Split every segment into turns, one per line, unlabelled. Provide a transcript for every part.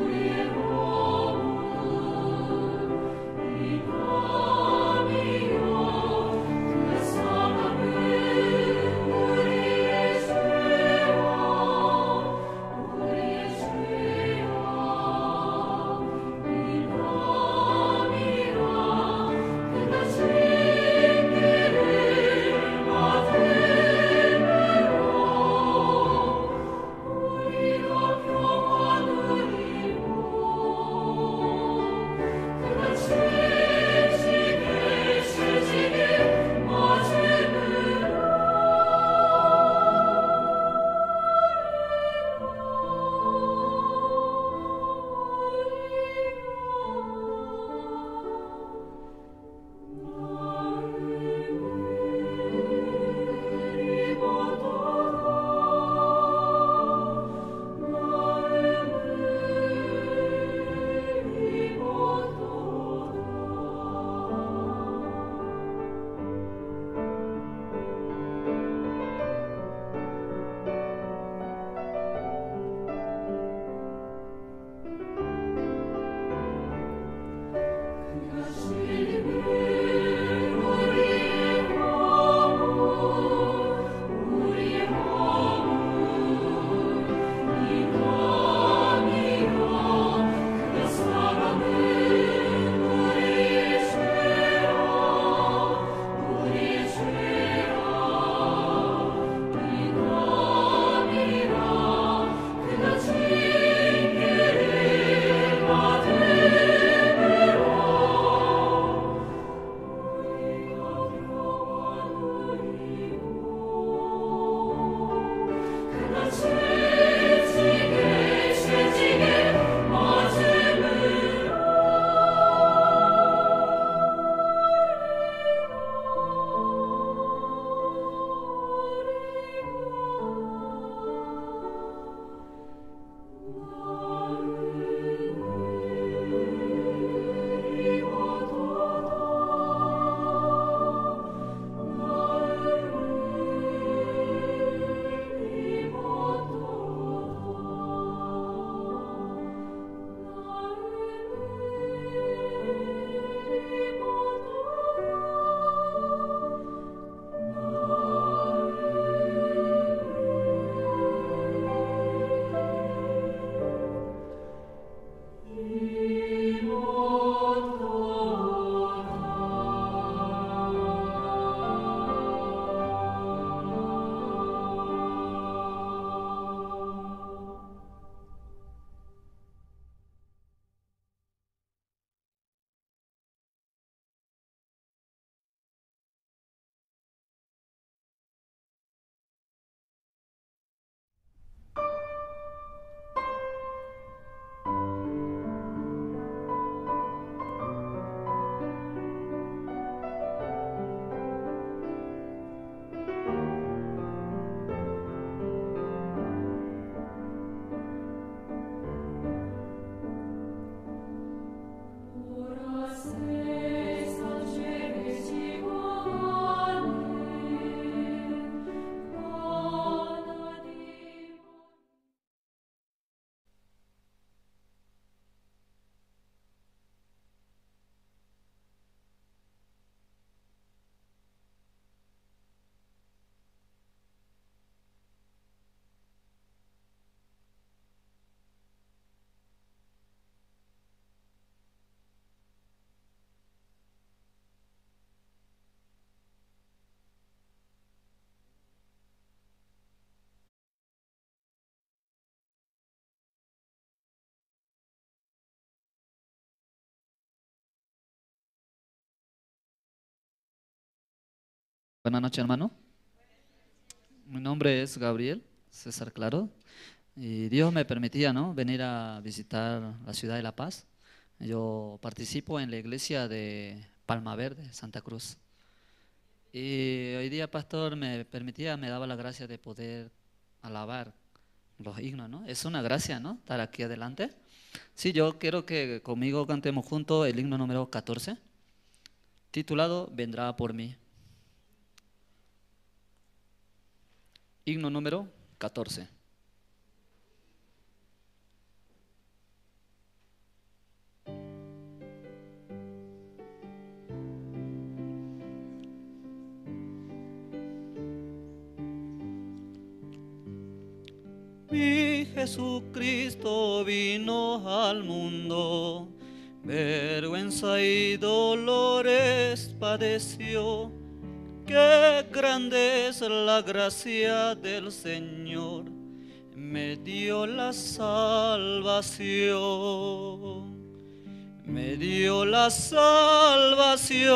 우리의 Buenas noches, hermano. Mi nombre es Gabriel César Claro y Dios me permitía, ¿no?, venir a visitar la ciudad de La Paz. Yo participo en la iglesia de Palma Verde, Santa Cruz. Y hoy día, pastor, me permitía, me daba la gracia de poder alabar los himnos, ¿no? Es una gracia, ¿no?, estar aquí adelante. Sí, yo quiero que conmigo cantemos juntos el himno número 14, titulado Vendrá por mí. Himno número 14. Mi Jesucristo vino al mundo, vergüenza y dolores padeció. Qué grande es la gracia del Señor, me dio la salvación. Me dio la salvación,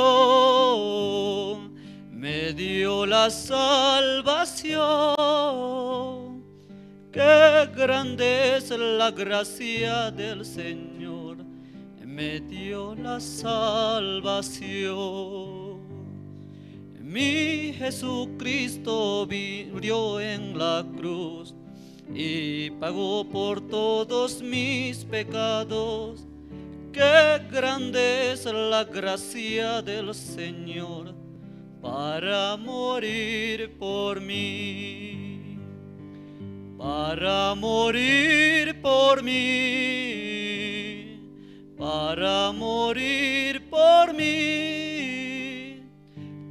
me dio la salvación. Qué grande es la gracia del Señor, me dio la salvación. Mi Jesucristo murió en la cruz y pagó por todos mis pecados. Qué grande es la gracia del Señor para morir por mí. Para morir por mí, para morir por mí.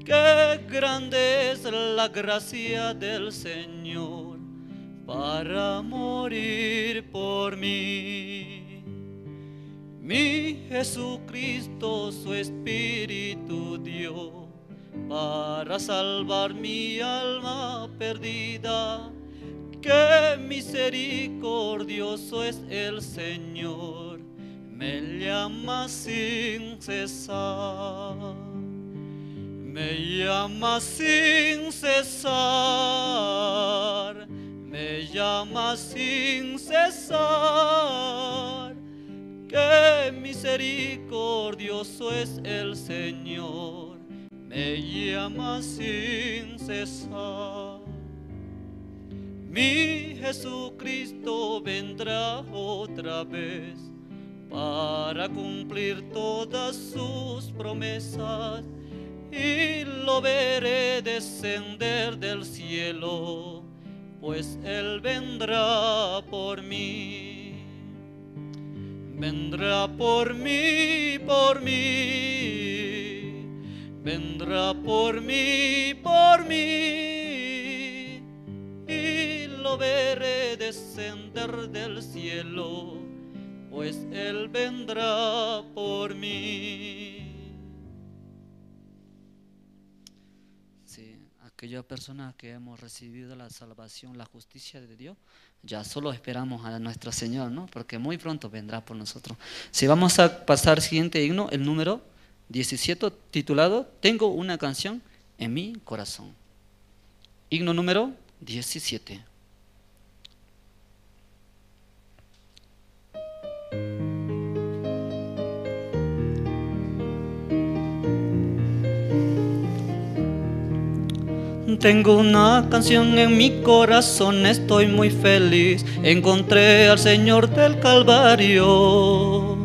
Qué grande es la gracia del Señor para morir por mí. Mi Jesucristo su Espíritu dio para salvar mi alma perdida. Qué misericordioso es el Señor, me llama sin cesar. Me llama sin cesar, me llama sin cesar. Qué misericordioso es el Señor, me llama sin cesar. Mi Jesucristo vendrá otra vez para cumplir todas sus promesas y lo veré descender del cielo, pues Él vendrá por mí. Vendrá por mí, por mí, vendrá por mí, por mí. Y lo veré descender del cielo, pues Él vendrá por mí. Sí, aquellas personas que hemos recibido la salvación, la justicia de Dios, ya solo esperamos a nuestro Señor, ¿no? Porque muy pronto vendrá por nosotros. Si vamos a pasar al siguiente himno, el número 17, titulado Tengo una canción en mi corazón. Himno número 17. Tengo una canción en mi corazón, estoy muy feliz. Encontré al Señor del Calvario.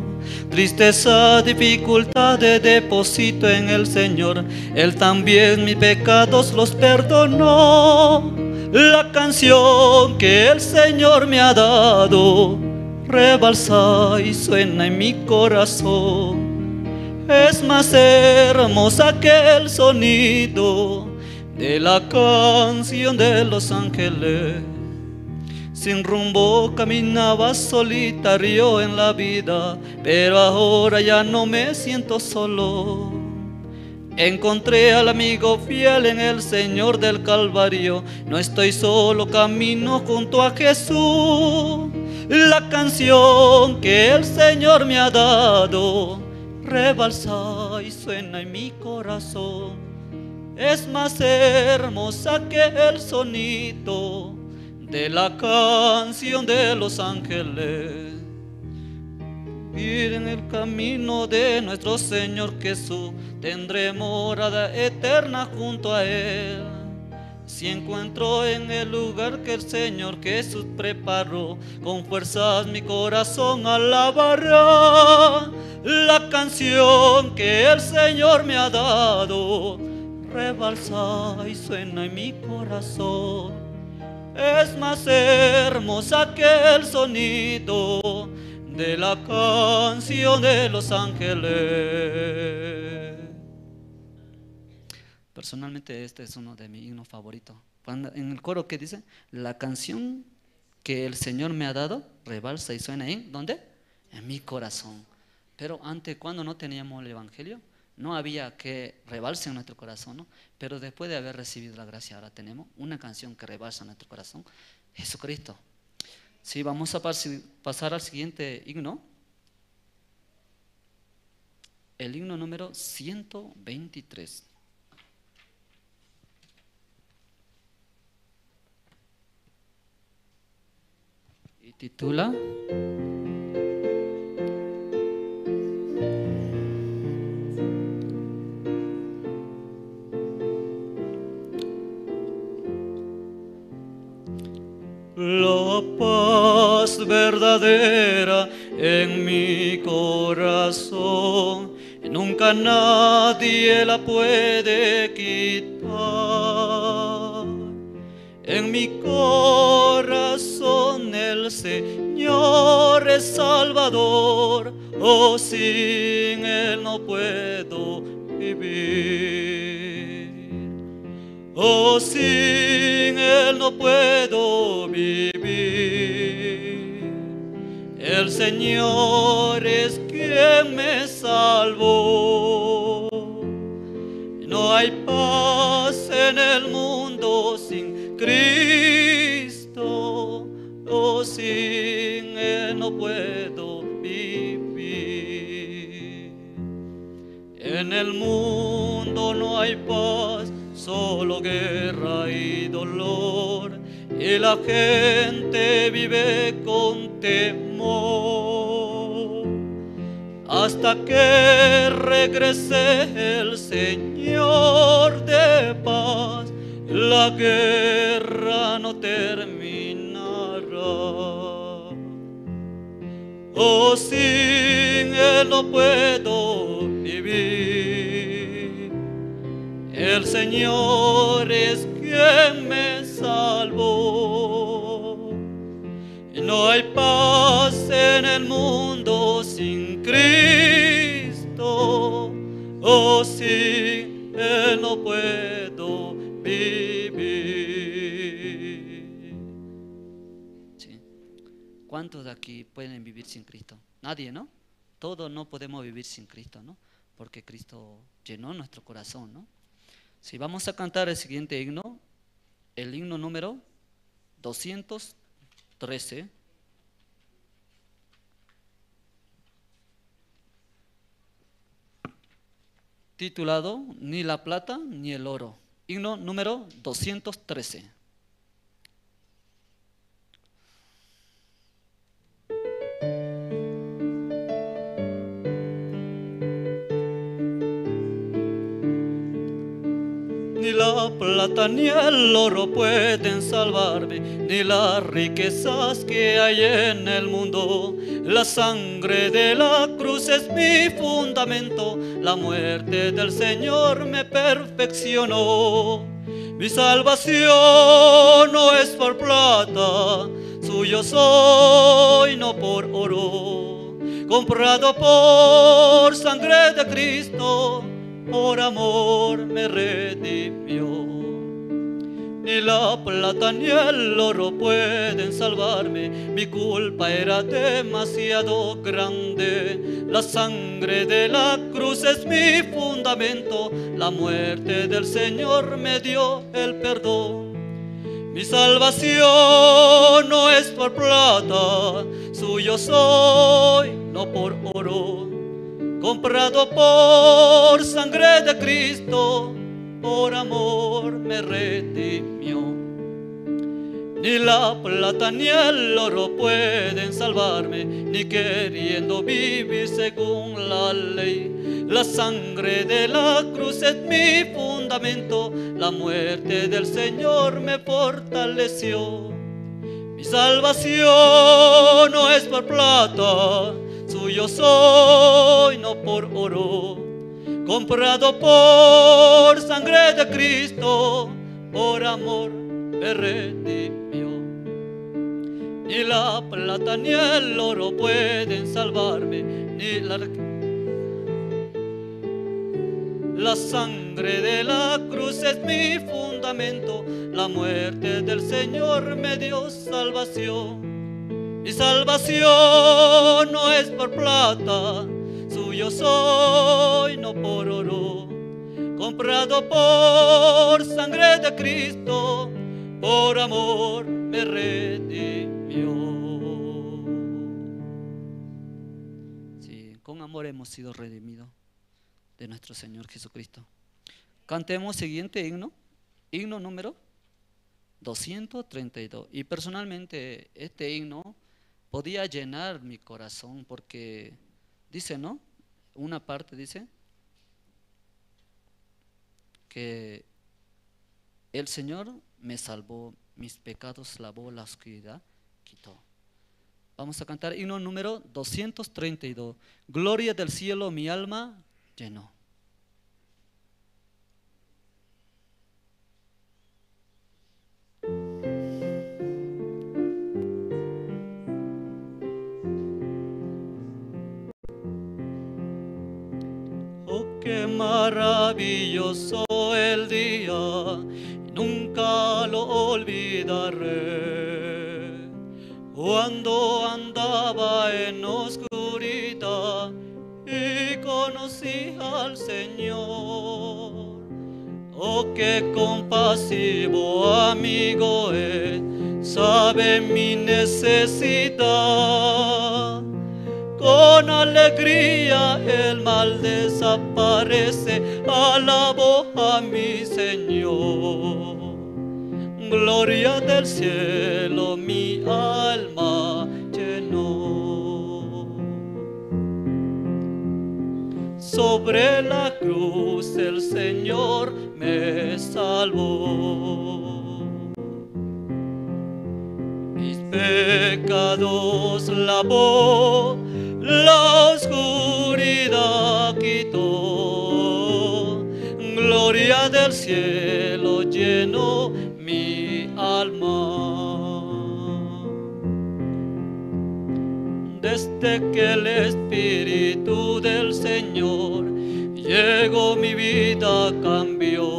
Tristeza, dificultades, deposito en el Señor. Él también mis pecados los perdonó. La canción que el Señor me ha dado rebalsa y suena en mi corazón. Es más hermosa que el sonido de la canción de los ángeles. Sin rumbo caminaba solitario en la vida, pero ahora ya no me siento solo. Encontré al amigo fiel en el Señor del Calvario. No estoy solo, camino junto a Jesús. La canción que el Señor me ha dado rebalsa y suena en mi corazón. Es más hermosa que el sonido de la canción de los ángeles. Ir en el camino de nuestro Señor Jesús, tendré morada eterna junto a Él. Si encuentro en el lugar que el Señor Jesús preparó, con fuerzas mi corazón alabará la canción que el Señor me ha dado. Rebalsa y suena en mi corazón. Es más hermosa que el sonido de la canción de los ángeles. Personalmente este es uno de mis himnos favoritos. Cuando, en el coro que dice, la canción que el Señor me ha dado rebalsa y suena en, ¿dónde? En mi corazón. Pero antes, cuando no teníamos el Evangelio, no había que rebalse en nuestro corazón, ¿no? Pero después de haber recibido la gracia, ahora tenemos una canción que rebalsa en nuestro corazón, Jesucristo. Sí, vamos a pasar al siguiente himno, el himno número 123. Y titula La paz verdadera en mi corazón, nunca nadie la puede quitar. En mi corazón el Señor es Salvador, oh, sin Él no puedo vivir. Oh, sin Él no puedo vivir. El Señor es quien me salvó. No hay paz en el mundo sin Cristo. Oh, sin Él no puedo vivir. En el mundo no hay paz, solo guerra y dolor, y la gente vive con temor. Hasta que regrese el Señor de paz, la guerra no terminará. Oh, sin Él no puedo vivir. El Señor es quien me salvó. No hay paz en el mundo sin Cristo. Oh, sin Él no puedo vivir. ¿Sí? ¿Cuántos de aquí pueden vivir sin Cristo? Nadie, ¿no? Todos no podemos vivir sin Cristo, ¿no? Porque Cristo llenó nuestro corazón, ¿no? Si vamos a cantar el siguiente himno, el himno número 213. Titulado Ni la plata ni el oro. Himno número 213. Ni la plata ni el oro pueden salvarme, ni las riquezas que hay en el mundo. La sangre de la cruz es mi fundamento, la muerte del Señor me perfeccionó. Mi salvación no es por plata, suyo soy, no por oro. Comprado por sangre de Cristo, por amor me redimió. Ni la plata ni el oro pueden salvarme, mi culpa era demasiado grande. La sangre de la cruz es mi fundamento, la muerte del Señor me dio el perdón. Mi salvación no es por plata, suyo soy, no por oro. Comprado por sangre de Cristo, por amor me redimió. Ni la plata ni el oro pueden salvarme, ni queriendo vivir según la ley. La sangre de la cruz es mi fundamento, la muerte del Señor me fortaleció. Mi salvación no es por plata, suyo soy, no por oro. Comprado por sangre de Cristo, por amor me redimió. Ni la plata ni el oro pueden salvarme, ni la sangre de la cruz es mi fundamento, la muerte del Señor me dio salvación. Mi salvación no es por plata, suyo soy, no por oro. Comprado por sangre de Cristo, por amor me redimió. Sí, con amor hemos sido redimidos de nuestro Señor Jesucristo. Cantemos siguiente himno, himno número 232. Y personalmente este himno podía llenar mi corazón porque dice, ¿no? Una parte dice que el Señor me salvó, mis pecados lavó, la oscuridad quitó. Vamos a cantar himno número 232. Gloria del cielo mi alma llenó. Oh, qué maravilloso el día, nunca lo olvidaré. Cuando andaba en oscuridad y conocí al Señor. Oh, qué compasivo amigo es, sabe mi necesidad. Con alegría el mal desaparece, alabo a mi Señor. Gloria del cielo mi alma llenó. Sobre la cruz el Señor me salvó. Mis pecados lavó, la oscuridad quitó. Gloria del cielo llenó mi alma. Desde que el Espíritu del Señor llegó, mi vida cambió.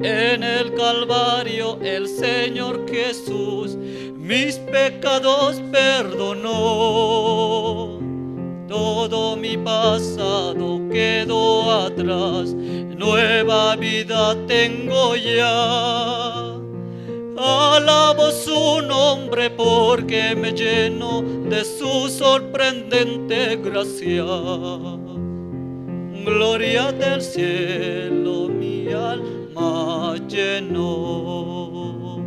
En el Calvario el Señor Jesús mis pecados perdonó. Todo mi pasado quedó atrás, nueva vida tengo ya. Alabo su nombre porque me lleno de su sorprendente gracia. Gloria del cielo mi alma llenó.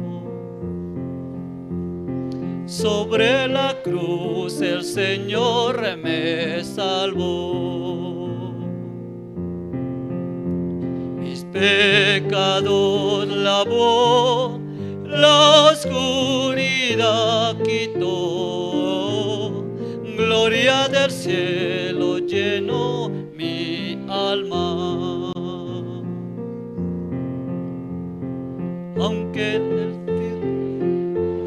Sobre la cruz el Señor me salvó. Mis pecados lavó, la oscuridad quitó. Gloria del cielo llenó mi alma. Aunque el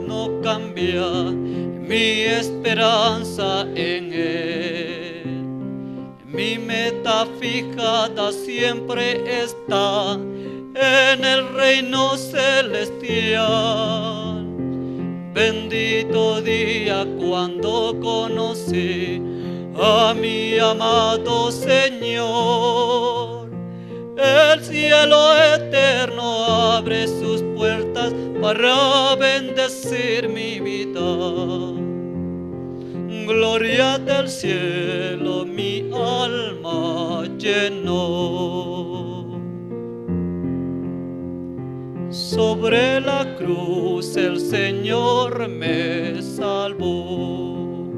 no cambia mi esperanza en él, mi meta fijada siempre está en el reino celestial. Bendito día cuando conocí a mi amado Señor. El cielo eterno abre sus puertas para bendecir mi vida. Gloria del cielo mi alma llenó. Sobre la cruz el Señor me salvó.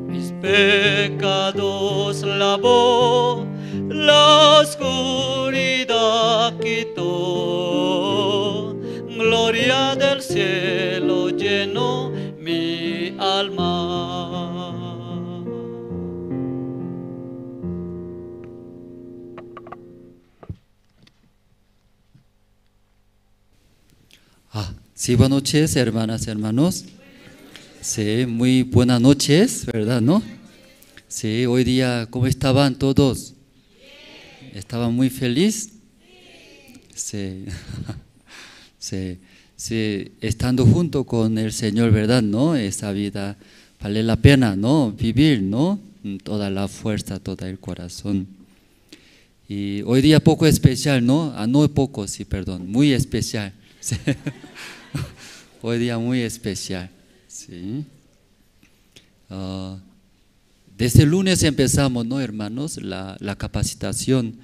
Mis pecados lavó, la oscuridad quitó, gloria del cielo llenó mi alma.
Sí, buenas noches, hermanas y hermanos. Sí, muy buenas noches, ¿verdad, no? Sí, hoy día, ¿cómo estaban todos? ¿Estaban muy felices? Sí. Sí, sí, estando junto con el Señor, ¿verdad, no? Esa vida vale la pena, ¿no? Vivir, ¿no? Toda la fuerza, todo el corazón. Y hoy día poco especial, ¿no? Ah, no poco, sí, perdón, muy especial. Sí. Hoy día muy especial, sí. Desde el lunes empezamos, ¿no, hermanos? La capacitación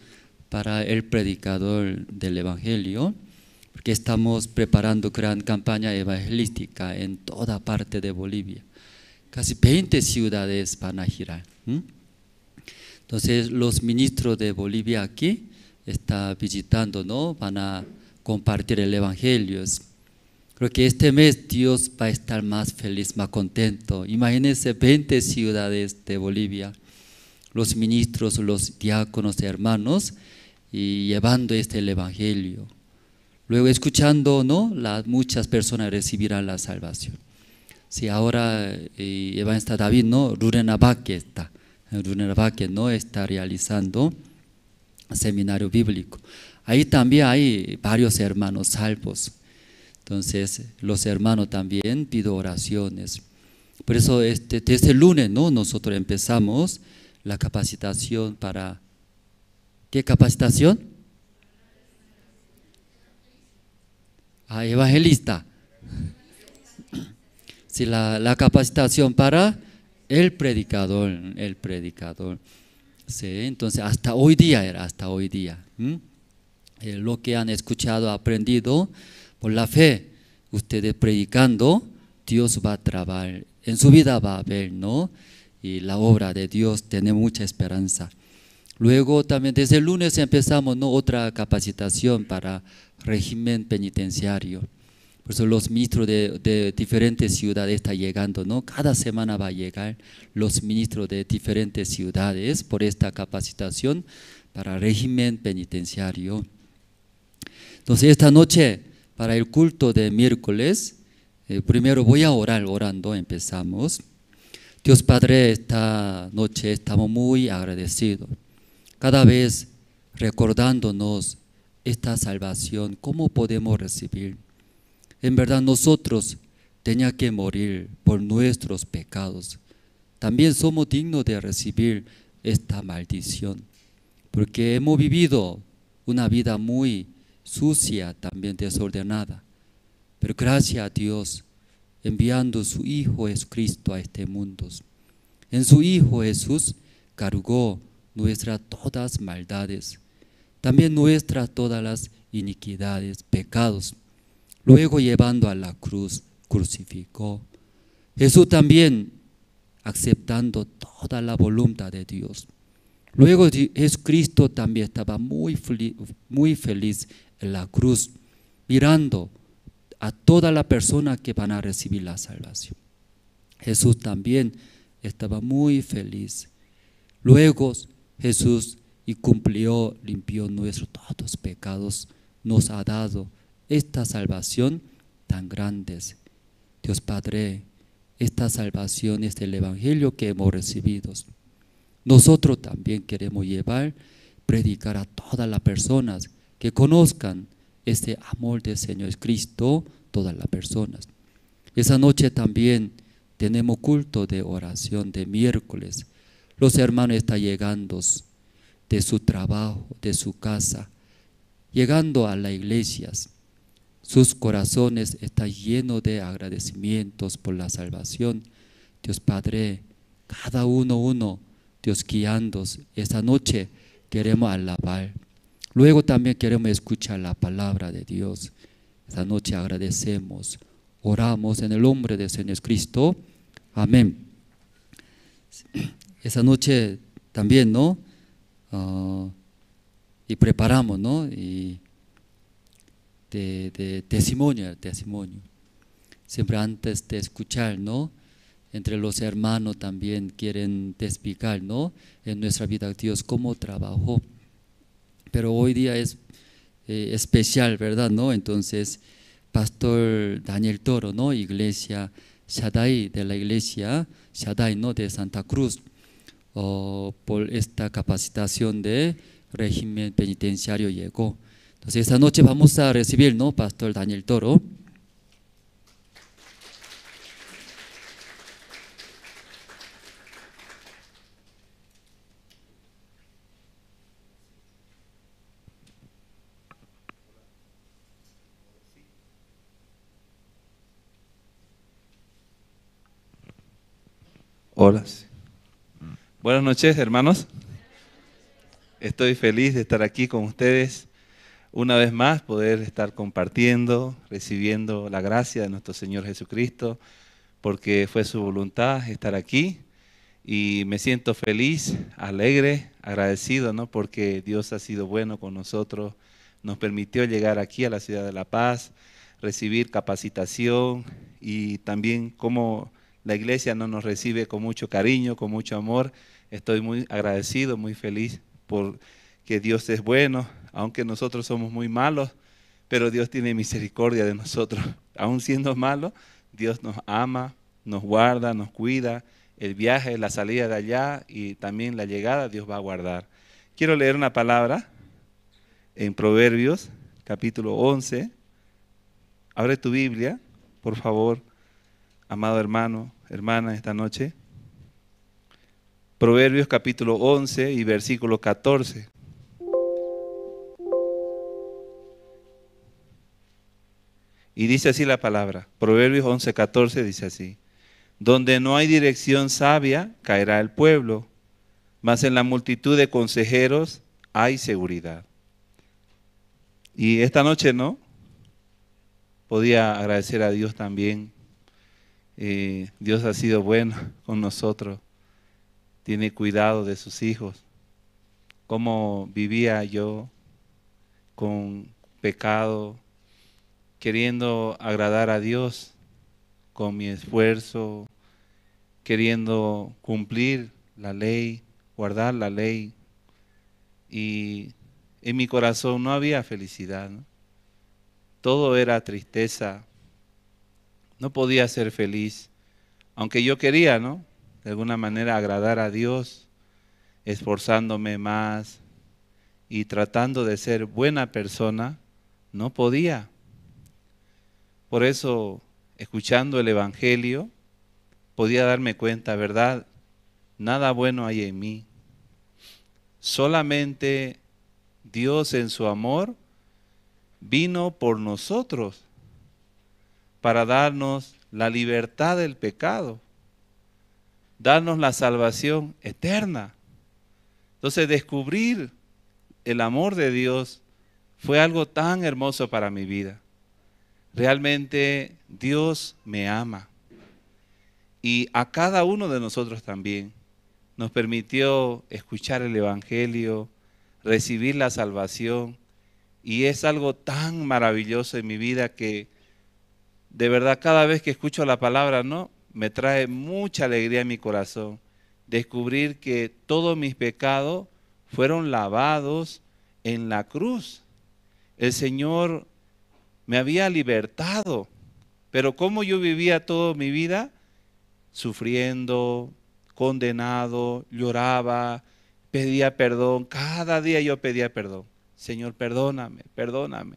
para el predicador del Evangelio, porque estamos preparando gran campaña evangelística en toda parte de Bolivia. Casi 20 ciudades van a girar. Entonces, los ministros de Bolivia aquí están visitando, ¿no? Van a compartir el Evangelio. Creo que este mes Dios va a estar más feliz, más contento. Imagínense 20 ciudades de Bolivia, los ministros, los diáconos, hermanos, y llevando el Evangelio. Luego escuchando, ¿no? Muchas personas recibirán la salvación. Sí, ahora evangelista David, ¿no? Rurrenabaque está. Rurrenabaque, ¿no? Está realizando seminario bíblico. Ahí también hay varios hermanos salvos. Entonces, los hermanos también pido oraciones. Por eso, desde el lunes, ¿no? Nosotros empezamos la capacitación para... ¿Qué capacitación? Ah, evangelista. Sí, la capacitación para el predicador, el predicador. Sí, entonces, hasta hoy día era, hasta hoy día. Lo que han escuchado, aprendido por la fe, ustedes predicando, Dios va a trabajar, en su vida va a ver, ¿no? Y la obra de Dios tiene mucha esperanza. Luego también desde el lunes empezamos, ¿no? Otra capacitación para régimen penitenciario. Por eso los ministros de diferentes ciudades están llegando, ¿no? Cada semana va a llegar los ministros de diferentes ciudades por esta capacitación para régimen penitenciario. Entonces esta noche, para el culto de miércoles, primero voy a orar, orando empezamos. Dios Padre, esta noche estamos muy agradecidos. Cada vez recordándonos esta salvación, ¿cómo podemos recibir? En verdad nosotros teníamos que morir por nuestros pecados. También somos dignos de recibir esta maldición, porque hemos vivido una vida muy sucia, también desordenada. Pero gracias a Dios, enviando su Hijo Jesucristo a este mundo. En su Hijo Jesús cargó nuestras todas maldades, también nuestras todas las iniquidades, pecados. Luego llevando a la cruz, crucificó. Jesús también aceptando toda la voluntad de Dios. Luego Jesucristo también estaba muy feliz en la cruz, mirando a toda la persona que van a recibir la salvación. Jesús también estaba muy feliz. Luego Jesús y cumplió, limpió nuestros todos pecados, nos ha dado esta salvación tan grande. Dios Padre, esta salvación es el Evangelio que hemos recibido. Nosotros también queremos llevar, predicar a todas las personas que conozcan este amor del Señor Cristo, todas las personas. Esa noche también tenemos culto de oración de miércoles. Los hermanos están llegando de su trabajo, de su casa, llegando a las iglesias. Sus corazones están llenos de agradecimientos por la salvación. Dios Padre, cada uno, Dios guiándonos. Esta noche queremos alabar. Luego también queremos escuchar la palabra de Dios. Esta noche agradecemos, oramos en el nombre del Señor Cristo. Amén. Esa noche también, ¿no? Y preparamos, ¿no? Y de testimonio, testimonio. Siempre antes de escuchar, ¿no? Entre los hermanos también quieren testificar, ¿no? En nuestra vida Dios cómo trabajó. Pero hoy día es especial, ¿verdad? ¿No? Entonces, Pastor Daniel Toro, ¿no? Iglesia Shaddai, de la iglesia Shaddai, ¿no? De Santa Cruz, por esta capacitación de régimen penitenciario llegó. Entonces, esta noche vamos a recibir, ¿no? Pastor Daniel Toro.
Hola. Buenas noches, hermanos. Estoy feliz de estar aquí con ustedes una vez más, poder estar compartiendo, recibiendo la gracia de nuestro Señor Jesucristo, porque fue su voluntad estar aquí y me siento feliz, alegre, agradecido, ¿no? Porque Dios ha sido bueno con nosotros, nos permitió llegar aquí a la ciudad de La Paz, recibir capacitación y también cómo la iglesia no nos recibe con mucho cariño, con mucho amor. Estoy muy agradecido, muy feliz porque Dios es bueno, aunque nosotros somos muy malos, pero Dios tiene misericordia de nosotros. Aún siendo malos, Dios nos ama, nos guarda, nos cuida. El viaje, la salida de allá y también la llegada, Dios va a guardar. Quiero leer una palabra en Proverbios, capítulo 11. Abre tu Biblia, por favor, amado hermano, hermana, esta noche. Proverbios capítulo 11 y versículo 14. Y dice así la palabra, Proverbios 11, 14 dice así: donde no hay dirección sabia, caerá el pueblo, mas en la multitud de consejeros hay seguridad. Y esta noche, ¿no? Podía agradecer a Dios también. Dios ha sido bueno con nosotros, tiene cuidado de sus hijos. Cómo vivía yo con pecado, queriendo agradar a Dios con mi esfuerzo, queriendo cumplir la ley, guardar la ley. Y en mi corazón no había felicidad, ¿no? Todo era tristeza. No podía ser feliz, aunque yo quería, ¿no? De alguna manera agradar a Dios, esforzándome más y tratando de ser buena persona, no podía. Por eso, escuchando el Evangelio, podía darme cuenta, ¿verdad? Nada bueno hay en mí. Solamente Dios en su amor vino por nosotros para darnos la libertad del pecado, darnos la salvación eterna. Entonces, descubrir el amor de Dios fue algo tan hermoso para mi vida. Realmente Dios me ama. Y a cada uno de nosotros también nos permitió escuchar el Evangelio, recibir la salvación. Y es algo tan maravilloso en mi vida que de verdad cada vez que escucho la palabra, ¿no? Me trae mucha alegría en mi corazón descubrir que todos mis pecados fueron lavados en la cruz. El Señor me había libertado, pero ¿cómo yo vivía toda mi vida? Sufriendo, condenado, lloraba, pedía perdón. Cada día yo pedía perdón. Señor, perdóname, perdóname.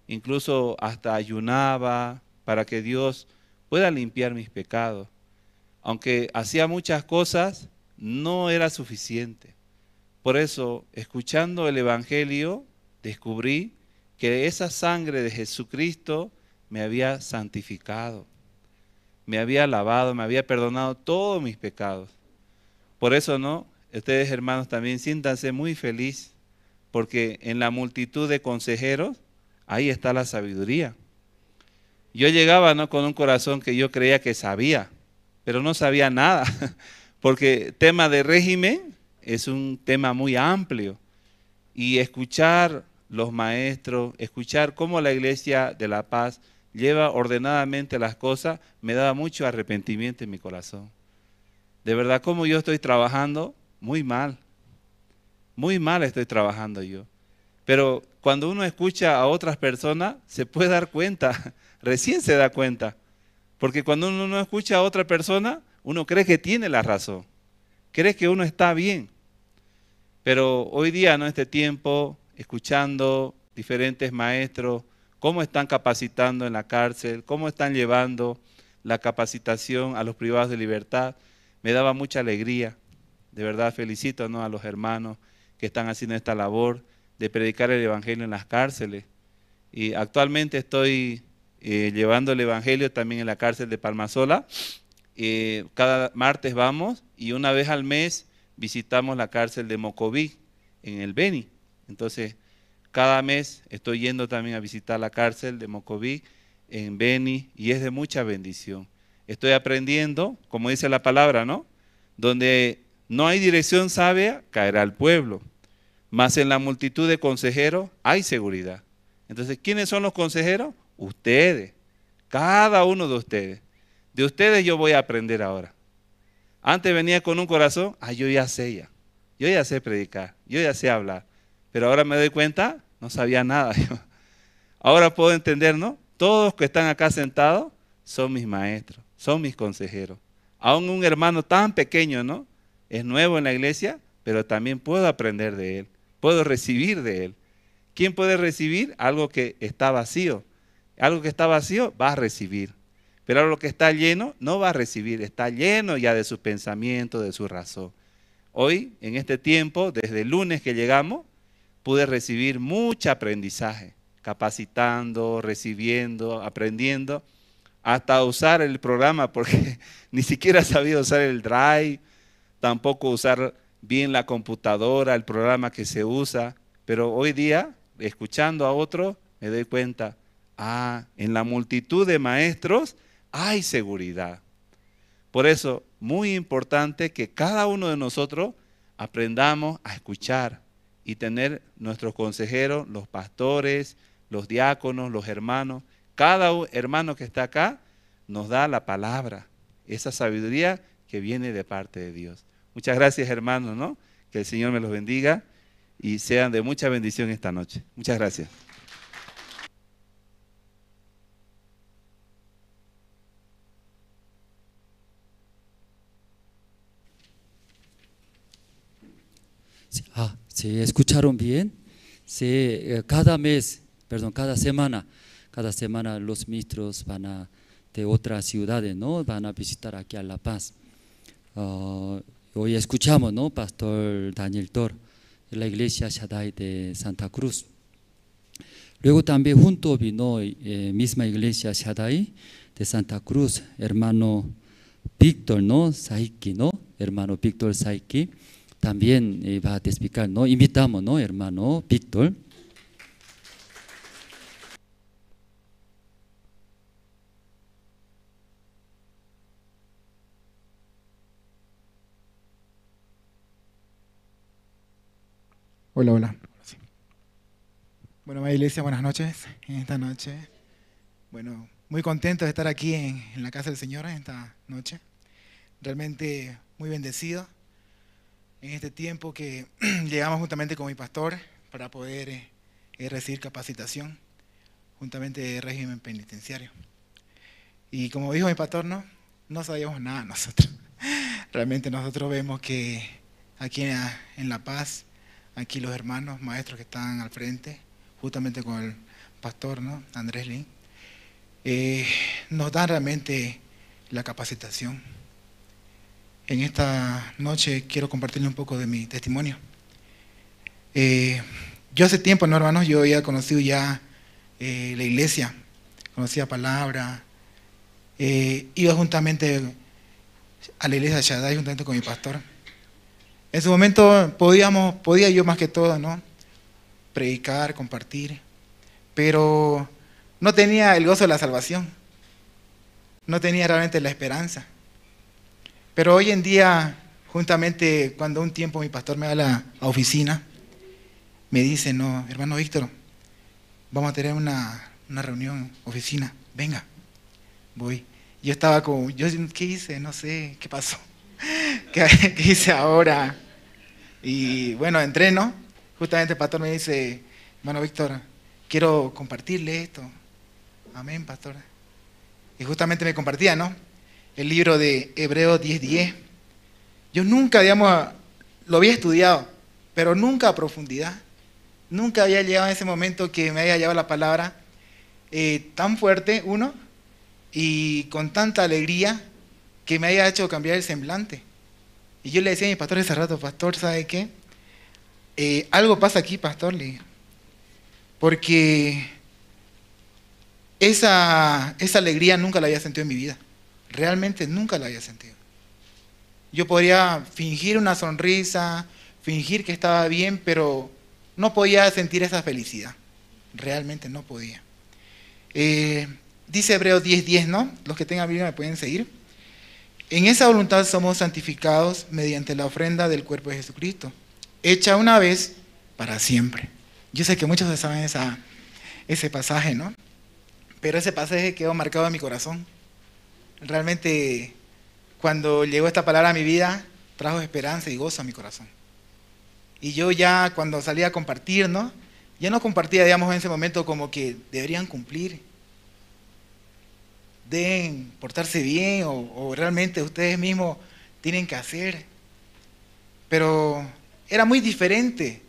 Incluso hasta ayunaba para que Dios pueda limpiar mis pecados. Aunque hacía muchas cosas, no era suficiente. Por eso, escuchando el Evangelio, descubrí que esa sangre de Jesucristo me había santificado, me había lavado, me había perdonado todos mis pecados. Por eso, ¿no? Ustedes, hermanos, también siéntanse muy feliz, Porque en la multitud de consejeros, ahí está la sabiduría. Yo llegaba, ¿no?, con un corazón que yo creía que sabía, pero no sabía nada, porque tema de régimen es un tema muy amplio. Y escuchar los maestros, escuchar cómo la Iglesia de La Paz lleva ordenadamente las cosas, me daba mucho arrepentimiento en mi corazón. De verdad, cómo yo estoy trabajando, muy mal. Muy mal estoy trabajando yo. Pero cuando uno escucha a otras personas, se puede dar cuenta, recién se da cuenta. Porque cuando uno no escucha a otra persona, uno cree que tiene la razón, cree que uno está bien. Pero hoy día, ¿no?, este tiempo, escuchando diferentes maestros, cómo están capacitando en la cárcel, cómo están llevando la capacitación a los privados de libertad, me daba mucha alegría. De verdad felicito, ¿no?, a los hermanos que están haciendo esta labor de predicar el Evangelio en las cárceles. Y actualmente estoy llevando el Evangelio también en la cárcel de Palmasola. Cada martes vamos y una vez al mes visitamos la cárcel de Mocoví, en el Beni. Entonces, cada mes estoy yendo también a visitar la cárcel de Mocoví en Beni y es de mucha bendición. Estoy aprendiendo, como dice la palabra, ¿no? Donde no hay dirección sabia, caerá el pueblo. Mas en la multitud de consejeros hay seguridad. Entonces, ¿quiénes son los consejeros? Ustedes, cada uno de ustedes. De ustedes yo voy a aprender ahora. Antes venía con un corazón, yo ya sé ya. Yo ya sé predicar, yo ya sé hablar. Pero ahora me doy cuenta, no sabía nada. Ahora puedo entender, ¿no? Todos los que están acá sentados son mis maestros, son mis consejeros. Aún un hermano tan pequeño, ¿no? Es nuevo en la iglesia, pero también puedo aprender de él, puedo recibir de él. ¿Quién puede recibir? Algo que está vacío. Algo que está vacío va a recibir. Pero algo que está lleno no va a recibir, está lleno ya de su pensamiento, de su razón. Hoy, en este tiempo, desde el lunes que llegamos, pude recibir mucho aprendizaje, capacitando, recibiendo, aprendiendo, hasta usar el programa, porque ni siquiera sabía usar el Drive, tampoco usar bien la computadora, el programa que se usa. Pero hoy día, escuchando a otro, me doy cuenta, en la multitud de maestros hay seguridad. Por eso, muy importante que cada uno de nosotros aprendamos a escuchar y tener nuestros consejeros, los pastores, los diáconos, los hermanos. Cada hermano que está acá nos da la palabra, esa sabiduría que viene de parte de Dios. Muchas gracias, hermanos, ¿no? Que el Señor me los bendiga y sean de mucha bendición esta noche. Muchas gracias.
Sí, ¿escucharon bien? Sí, cada semana los ministros van a, de otras ciudades, ¿no? Van a visitar aquí a La Paz. Hoy escuchamos, ¿no? Pastor Daniel Tor, de la iglesia Shaddai de Santa Cruz. Luego también junto vino misma iglesia Shaddai de Santa Cruz, hermano Víctor, ¿no? Saiki, ¿no? Hermano Víctor Saiki. También va a testificar, ¿no? Invitamos, ¿no? Hermano Víctor.
Hola, hola. Sí. Bueno, amada iglesia, buenas noches. En esta noche, bueno, muy contento de estar aquí en la casa del Señor en esta noche. Realmente muy bendecido en este tiempo que llegamos juntamente con mi pastor para poder recibir capacitación juntamente de régimen penitenciario. Y como dijo mi pastor, no sabíamos nada nosotros. Realmente nosotros vemos que aquí en La Paz, aquí los hermanos maestros que están al frente, justamente con el pastor, ¿no?, Andrés Lin, nos dan realmente la capacitación. En esta noche quiero compartirle un poco de mi testimonio. Yo hace tiempo, ¿no, hermanos? Yo había conocido ya la iglesia, conocía palabra, iba juntamente a la iglesia de Shaddai juntamente con mi pastor. En su momento podía yo más que todo, ¿no?, predicar, compartir, pero no tenía el gozo de la salvación, no tenía realmente la esperanza. Pero hoy en día, juntamente cuando un tiempo mi pastor me va a la oficina, me dice, no, hermano Víctor, vamos a tener una reunión, oficina, venga, voy. Yo estaba como, ¿qué hice? No sé, ¿qué pasó? ¿Qué hice ahora? Y bueno, entré, ¿no? Justamente el pastor me dice, hermano Víctor, quiero compartirle esto. Amén, pastor. Y justamente me compartía, ¿no? El libro de Hebreos 10:10. Yo nunca, digamos, lo había estudiado, pero nunca a profundidad. Nunca había llegado a ese momento que me haya llegado la palabra tan fuerte, uno, y con tanta alegría que me haya hecho cambiar el semblante. Y yo le decía a mi pastor ese rato, pastor, ¿sabe qué? Algo pasa aquí, pastor, le digo, porque esa alegría nunca la había sentido en mi vida. Realmente nunca la había sentido. Yo podría fingir una sonrisa, fingir que estaba bien, pero no podía sentir esa felicidad. Realmente no podía. Dice Hebreos 10:10, ¿no? Los que tengan Biblia me pueden seguir. En esa voluntad somos santificados mediante la ofrenda del cuerpo de Jesucristo, hecha una vez para siempre. Yo sé que muchos saben ese pasaje, ¿no? Pero ese pasaje quedó marcado en mi corazón. Realmente, cuando llegó esta palabra a mi vida, trajo esperanza y gozo a mi corazón. Y yo ya cuando salía a compartir, ¿no? Ya no compartía, digamos, en ese momento como que deberían cumplir, deben portarse bien o realmente ustedes mismos tienen que hacer. Pero era muy diferente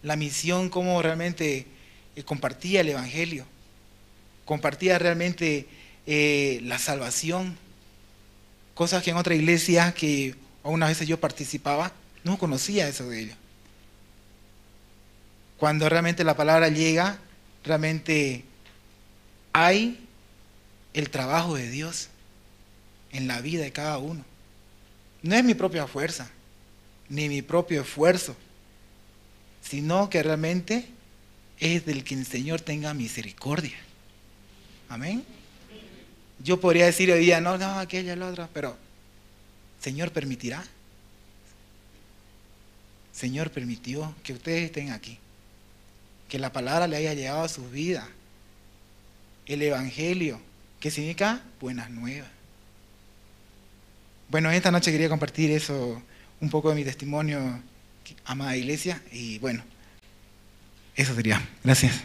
la misión, cómo realmente compartía el evangelio, compartía realmente la salvación, cosas que en otra iglesia que algunas veces yo participaba, no conocía eso de ellos. Cuando realmente la palabra llega, realmente hay el trabajo de Dios en la vida de cada uno. No es mi propia fuerza, ni mi propio esfuerzo, sino que realmente es del que el Señor tenga misericordia. Amén. Yo podría decir hoy día, no, aquella, la otra, pero Señor permitirá. Señor permitió que ustedes estén aquí, que la palabra le haya llegado a sus vidas, el evangelio, que significa buenas nuevas. Bueno, esta noche quería compartir eso, un poco de mi testimonio, amada iglesia, y bueno, eso sería. Gracias.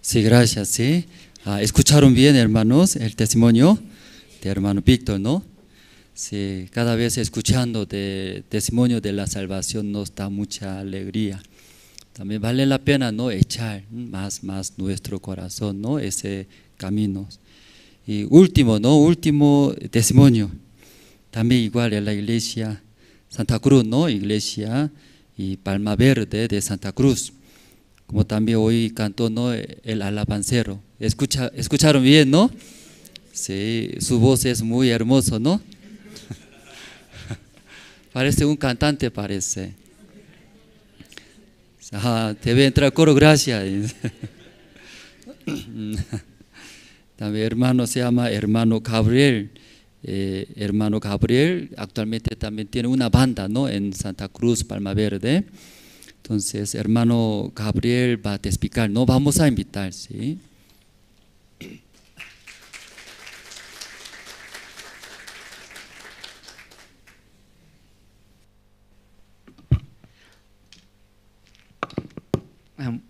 Sí, gracias, sí. Escucharon bien, hermanos, el testimonio de hermano Víctor, ¿no? Sí, cada vez escuchando de testimonio de la salvación nos da mucha alegría. También vale la pena, ¿no?, echar más nuestro corazón, ¿no?, ese camino. Y último, ¿no?, último testimonio. También igual en la iglesia Santa Cruz, ¿no?, iglesia y Palma Verde de Santa Cruz. Como también hoy cantó, ¿no?, el alabancero. ¿Escucharon bien, no? Sí, su voz es muy hermoso, ¿no? Parece un cantante, parece. Ajá, debe entrar coro, gracias. También hermano se llama hermano Gabriel. Hermano Gabriel actualmente también tiene una banda, ¿no?, en Santa Cruz, Palma Verde. Entonces, hermano Gabriel va a explicar, ¿no? Vamos a invitar, ¿sí?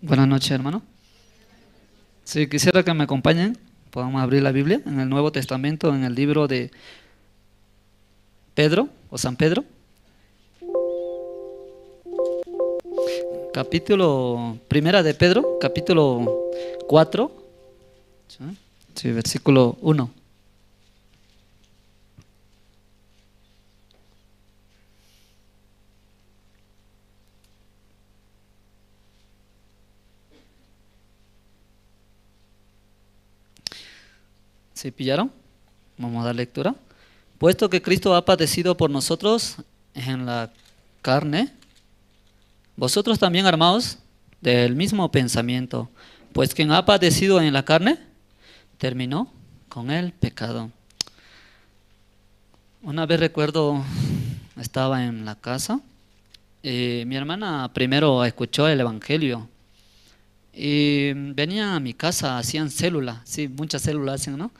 Buenas noches, hermano. Si quisiera que me acompañen, podamos abrir la Biblia en el Nuevo Testamento, en el libro de Pedro o San Pedro. Capítulo, primera de Pedro, capítulo 4, sí, versículo 1. ¿Sí pillaron? Vamos a dar lectura. Puesto que Cristo ha padecido por nosotros en la carne, vosotros también armaos del mismo pensamiento, pues quien ha padecido en la carne, terminó con el pecado. Una vez recuerdo, estaba en la casa, y mi hermana primero escuchó el evangelio y venía a mi casa, hacían célula, sí, muchas células hacen, ¿no?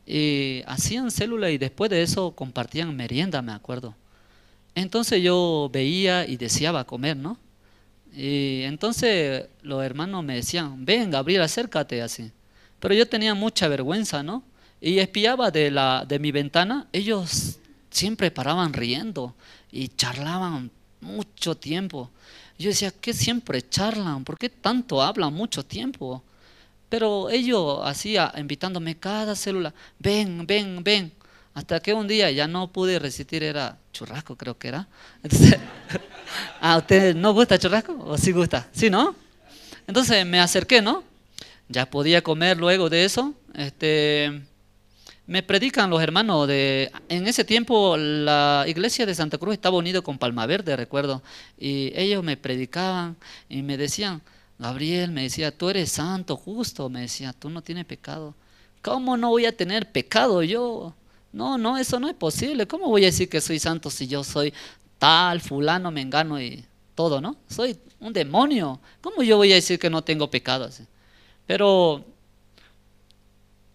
Y hacían célula y después de eso compartían merienda, me acuerdo. Entonces yo veía y deseaba comer, ¿no? Y entonces los hermanos me decían, ven Gabriel, acércate así. Pero yo tenía mucha vergüenza, ¿no? Y espiaba de mi ventana, ellos siempre paraban riendo y charlaban mucho tiempo. Yo decía, ¿qué siempre charlan? ¿Por qué tanto hablan mucho tiempo? Pero ellos hacía, invitándome cada célula, ven, ven, ven. Hasta que un día ya no pude resistir, era churrasco creo que era. Entonces, ¿a usted no gusta churrasco? ¿O sí gusta? Sí, ¿no? Entonces me acerqué, ¿no? Ya podía comer luego de eso. Me predican los hermanos en ese tiempo la iglesia de Santa Cruz estaba unida con Palma Verde, recuerdo. Y ellos me predicaban y me decían, Gabriel, me decía, tú eres santo, justo, me decía, tú no tienes pecado. ¿Cómo no voy a tener pecado yo? No, no, eso no es posible. ¿Cómo voy a decir que soy santo si yo soy tal, fulano, mengano y todo, no? Soy un demonio. ¿Cómo yo voy a decir que no tengo pecado así? Pero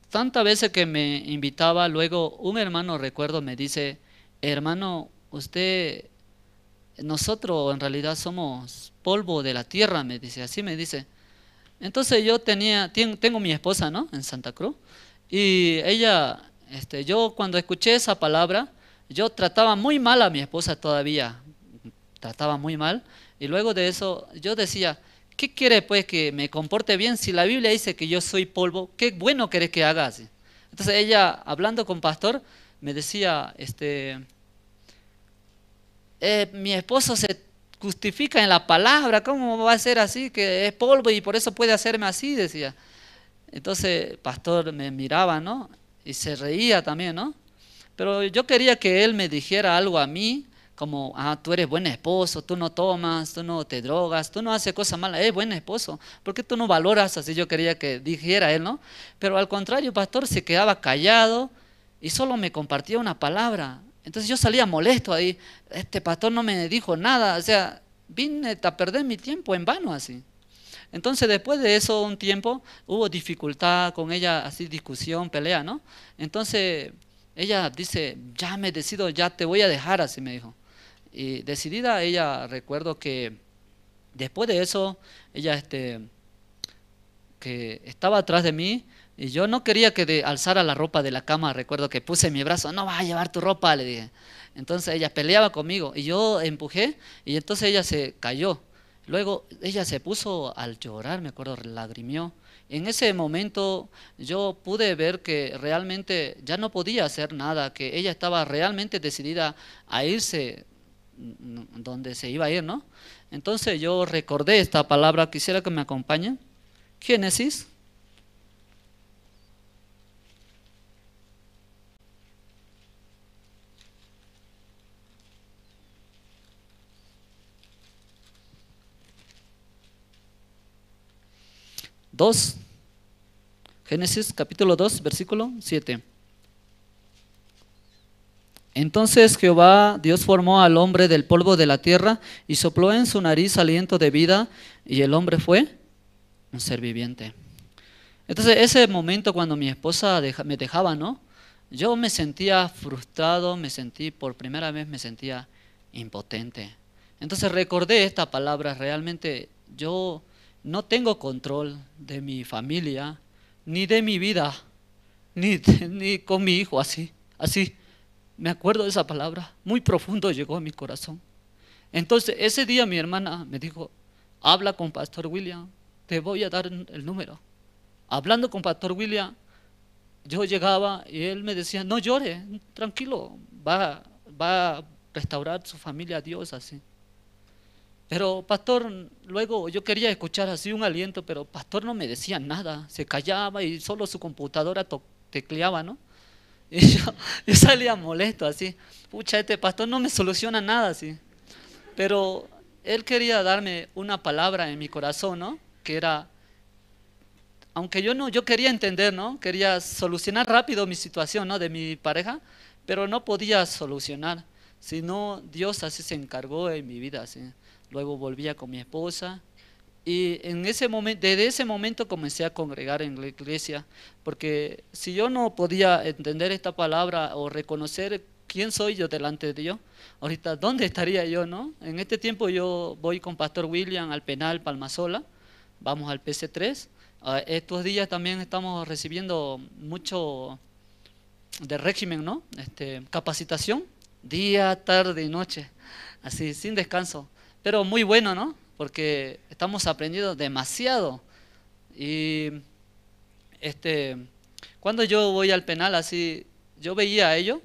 tantas veces que me invitaba, luego un hermano, recuerdo, me dice, hermano, usted, nosotros en realidad somos polvo de la tierra, me dice, así me dice. Entonces yo tengo mi esposa, ¿no? En Santa Cruz, y ella, yo cuando escuché esa palabra, yo trataba muy mal a mi esposa todavía, trataba muy mal, y luego de eso yo decía, ¿qué quiere pues que me comporte bien? Si la Biblia dice que yo soy polvo, ¿qué bueno querés que haga así? Entonces ella, hablando con pastor, me decía, mi esposo se justifica en la palabra, ¿cómo va a ser así? Que es polvo y por eso puede hacerme así, decía. Entonces pastor me miraba, ¿no? Y se reía también, ¿no? Pero yo quería que él me dijera algo a mí, como, ah, tú eres buen esposo, tú no tomas, tú no te drogas, tú no haces cosas malas, eres buen esposo, ¿por qué tú no valoras? Así yo quería que dijera él, ¿no? Pero al contrario, pastor se quedaba callado y solo me compartía una palabra. Entonces yo salía molesto ahí, este pastor no me dijo nada, o sea, vine a perder mi tiempo en vano así. Entonces después de eso un tiempo hubo dificultad con ella, así discusión, pelea, ¿no? Entonces ella dice, ya me decido, ya te voy a dejar, así me dijo. Y decidida ella, recuerdo que después de eso, ella que estaba atrás de mí y yo no quería que alzara la ropa de la cama, recuerdo que puse mi brazo, no vas a llevar tu ropa, le dije. Entonces ella peleaba conmigo y yo empujé y entonces ella se cayó. Luego ella se puso al llorar, me acuerdo, lagrimió. En ese momento yo pude ver que realmente ya no podía hacer nada, que ella estaba realmente decidida a irse donde se iba a ir, ¿no? Entonces yo recordé esta palabra, quisiera que me acompañen. Génesis. Dos. Génesis capítulo 2, versículo 7. Entonces Jehová Dios formó al hombre del polvo de la tierra y sopló en su nariz aliento de vida, y el hombre fue un ser viviente. Entonces ese momento cuando mi esposa me dejaba, ¿no? Yo me sentía frustrado, por primera vez me sentía impotente. Entonces recordé esta palabra, realmente yo no tengo control de mi familia, ni de mi vida, ni con mi hijo, así. Me acuerdo de esa palabra, muy profundo llegó a mi corazón. Entonces ese día mi hermana me dijo, habla con Pastor William, te voy a dar el número. Hablando con Pastor William, yo llegaba y él me decía, no llore, tranquilo, va a restaurar su familia a Dios así. Pero pastor, luego yo quería escuchar así un aliento, pero pastor no me decía nada, se callaba y solo su computadora tecleaba, ¿no? Y yo salía molesto así, pucha, este pastor no me soluciona nada así. Pero él quería darme una palabra en mi corazón, ¿no? Que era, aunque yo no, yo quería entender, ¿no? Quería solucionar rápido mi situación, ¿no? De mi pareja, pero no podía solucionar, sino Dios así se encargó en mi vida, así. Luego volvía con mi esposa y en ese momento, desde ese momento comencé a congregar en la iglesia, porque si yo no podía entender esta palabra o reconocer quién soy yo delante de Dios, ahorita, ¿dónde estaría yo, no? En este tiempo yo voy con Pastor William al penal Palmasola, vamos al PC3. Estos días también estamos recibiendo mucho de régimen, ¿no? Capacitación, día, tarde y noche, así, sin descanso. Pero muy bueno, ¿no? Porque estamos aprendiendo demasiado. Y cuando yo voy al penal, así, yo veía a ellos,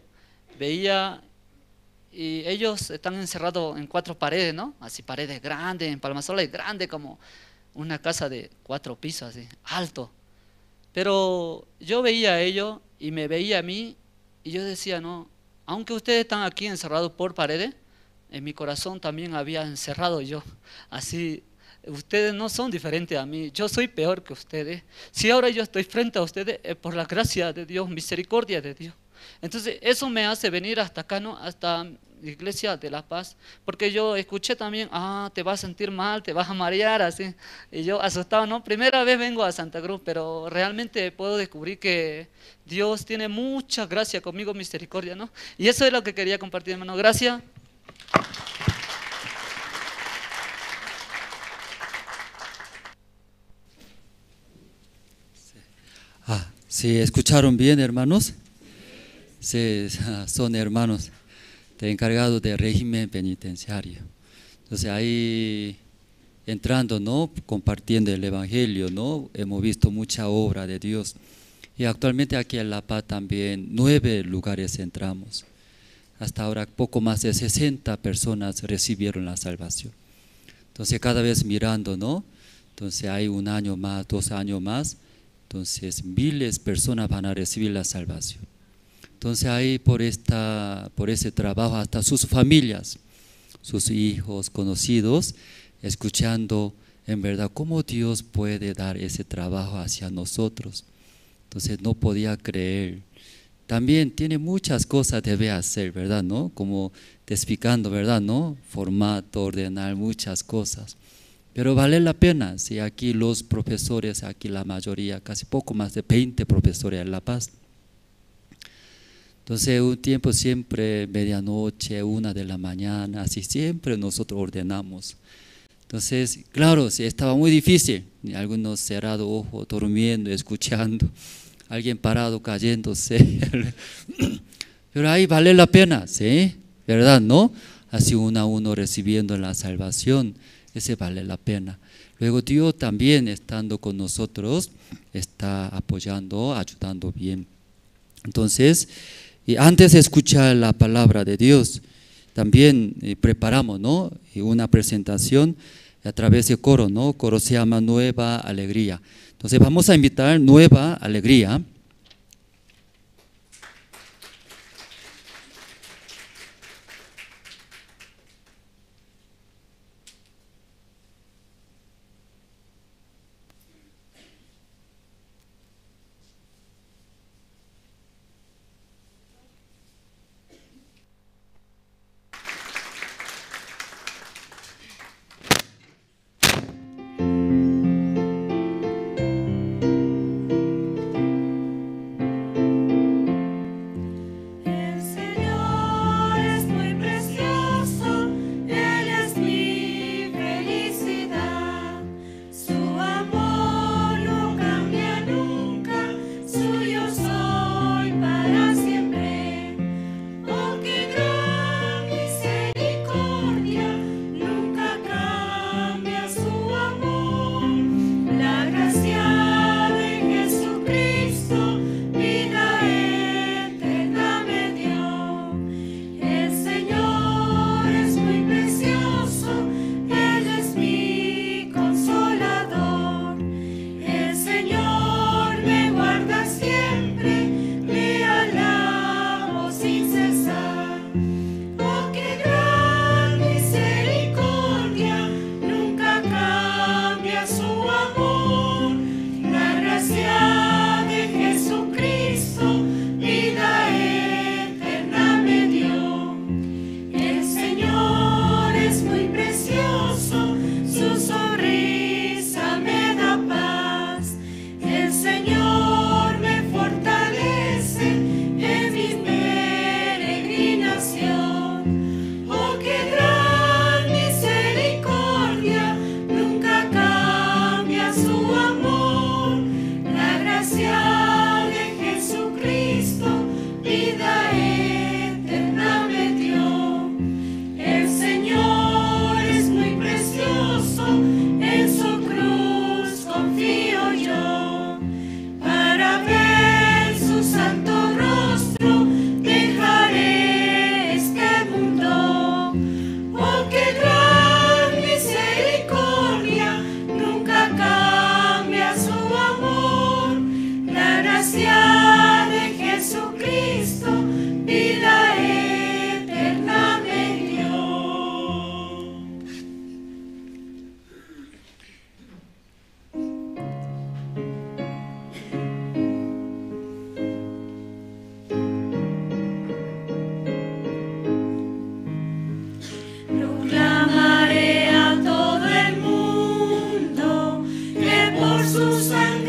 y ellos están encerrados en 4 paredes, ¿no? Así, paredes grandes, en Palmasola es grande como una casa de 4 pisos, así, alto. Pero yo veía a ellos y me veía a mí, y yo decía, no, aunque ustedes están aquí encerrados por paredes, en mi corazón también había encerrado yo. Así, ustedes no son diferentes a mí, yo soy peor que ustedes. Si ahora yo estoy frente a ustedes, es por la gracia de Dios, misericordia de Dios. Entonces eso me hace venir hasta acá, ¿no? Hasta la Iglesia de la Paz, porque yo escuché también, te vas a sentir mal, te vas a marear, así, y yo asustado, ¿no? Primera vez vengo a Santa Cruz, pero realmente puedo descubrir que Dios tiene mucha gracia conmigo, misericordia, ¿no? Y eso es lo que quería compartir, hermano. Gracias.
¿Sí escucharon bien, hermanos? Sí, son hermanos de encargado de régimen penitenciario. Entonces ahí entrando, ¿no? Compartiendo el evangelio, ¿no? Hemos visto mucha obra de Dios. Y actualmente aquí en La Paz también 9 lugares entramos. Hasta ahora poco más de 60 personas recibieron la salvación. Entonces cada vez mirando, ¿no? Entonces hay un año más, 2 años más. Entonces miles de personas van a recibir la salvación. Entonces ahí por ese trabajo, hasta sus familias, sus hijos, conocidos, escuchando en verdad cómo Dios puede dar ese trabajo hacia nosotros. Entonces no podía creer. También tiene muchas cosas debe hacer, ¿verdad? ¿No? Como te explicando, ¿verdad? ¿No? Formato, ordenar, muchas cosas. Pero vale la pena, si aquí los profesores, aquí la mayoría, casi poco más de 20 profesores en La Paz. Entonces un tiempo siempre, medianoche, 1 de la mañana, así siempre nosotros ordenamos. Entonces, claro, sí, estaba muy difícil, algunos cerrados ojos, durmiendo, escuchando, alguien parado, cayéndose. Pero ahí vale la pena, ¿sí? ¿Verdad, no? Así uno a uno recibiendo la salvación, ese vale la pena. Luego Dios también estando con nosotros, está apoyando, ayudando bien. Entonces, y antes de escuchar la palabra de Dios, también preparamos, ¿no? Una presentación a través de coro, ¿no? Coro se llama Nueva Alegría. Entonces vamos a invitar Nueva Alegría.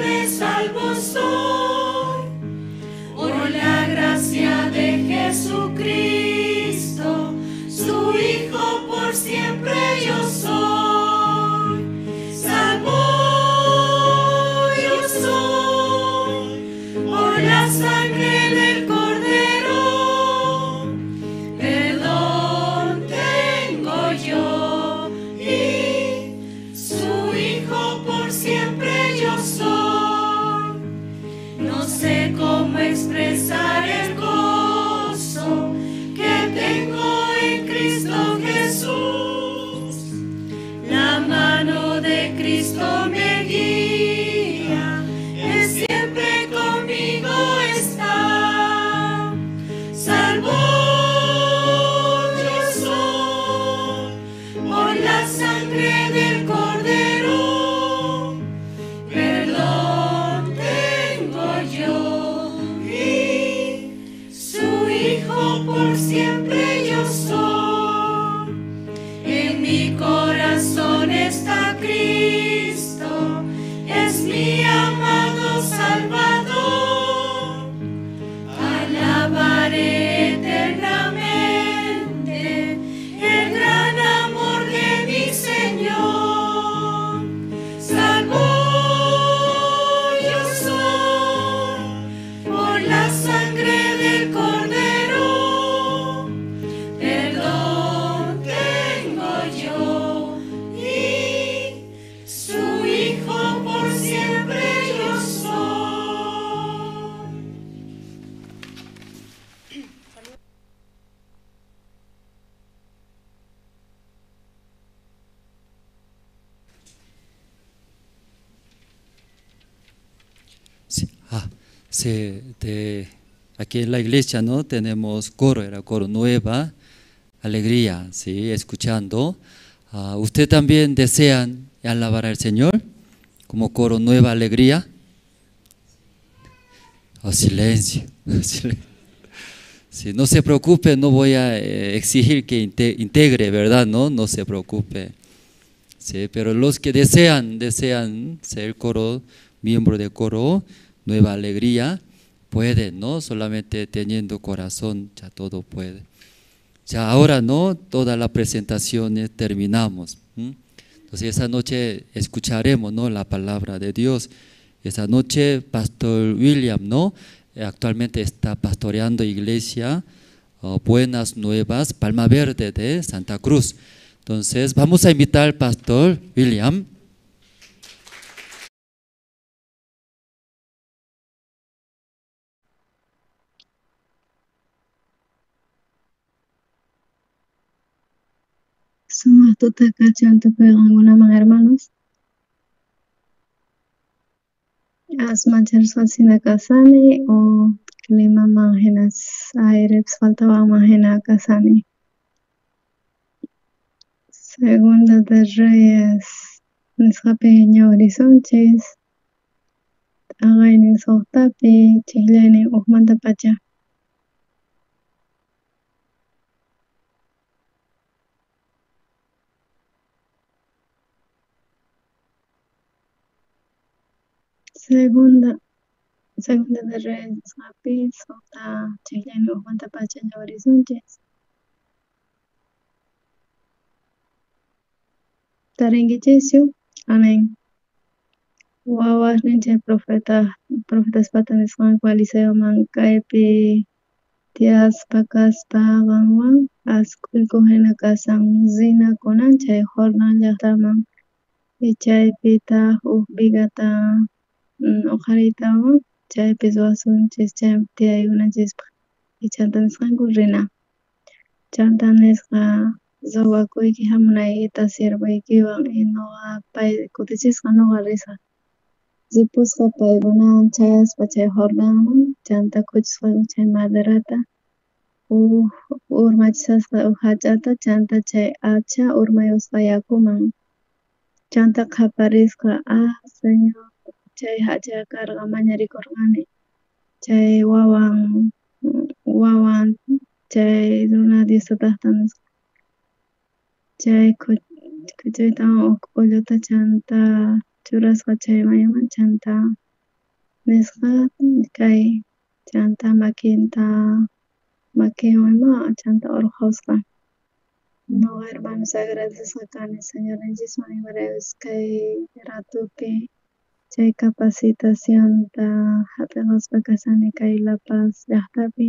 siempre salvo soy. Por la gracia de Jesucristo, su Hijo por siempre yo soy. Salvo yo soy por la sangre del Cordero. Perdón tengo yo y su Hijo por siempre yo soy. No sé cómo expresar el gozo que tengo en Cristo Jesús. La mano de Cristo me guía, Él siempre conmigo está. Salvo yo soy por la sangre del Cordero. Perdón tengo yo y su Hijo por siempre yo soy. En mi corazón está Cristo, es mi amado Salvador. Alabaré eternamente el gran amor de mi Señor. Salvo yo soy por la sangre del Cordero. Perdón tengo yo y su Hijo por siempre yo soy.
Sí, sí, aquí en la iglesia, ¿no? Tenemos coro, era coro Nueva Alegría, ¿sí? Escuchando. ¿Usted también desean alabar al Señor como coro Nueva Alegría? Oh, silencio, silencio. Sí, no se preocupe, no voy a exigir que integre, ¿verdad? No, no se preocupe. Sí, pero los que desean ser coro, miembro de coro Nueva Alegría, pueden, ¿no? Solamente teniendo corazón, ya todo puede. Ya ahora, ¿no? Todas las presentaciones terminamos. Entonces esa noche escucharemos, ¿no? La palabra de Dios. Esa noche Pastor William, ¿no? Actualmente está pastoreando iglesia Buenas Nuevas Palma Verde de Santa Cruz. Entonces vamos a invitar al Pastor William.
Sumaq tuta kachun tukuy qankunaman hermanos. Asmacharisqa sina kasani o climaman hinas airepis faltawanman hina kasani. Segunda de Reyes nisqapi ñawirisunchis. T'aqaynin suqtapi ch'ijllaynin uqmanta pacha. Segunda de Reyes nisqapi suqta ch'ijllaynin uqmanta pacha ñawirisunchis. Tarinkichikchu? Amén. Wawasninchik profetaspata nisqanku Eliseoman kaypi tiyaspa kaspa qanwan ask'ullku hina kasan rina kunan chay Jordán llaqtaman y chaypitaq huk vigata uqhariytawan chaypi ruwasunchis chaypi tiyaykunanchispaq y chanta nisqanku rina. Chanta nisqa rogakuyki hamunaykita siervoykiwan y nuqa pay kutichisqa nuqa risaq. Ripusqa paykunawan chayaspa chay Jordanman chanta khuchisqanku chay maderata uj urmachisqasqa uj hach'ata chanta chay hacha urmayusqa yakuman chanta qhaparisqa ah Señor chay hacha karqa mañarikurqani chay wawan chay runa Diosta taqta nisqa chay khuchaytawan uj k'ulluta chanta churasqa chay mayuman chanta Nisqa kay chanta makinta makinwan ima chanta urqhusqa. Noqa hermanos agradecesqa kani Señorninchiswan imaraykuchus kay ratupi chay capacitacionta hap'iqaspa kashani kay La Paz llaqtapi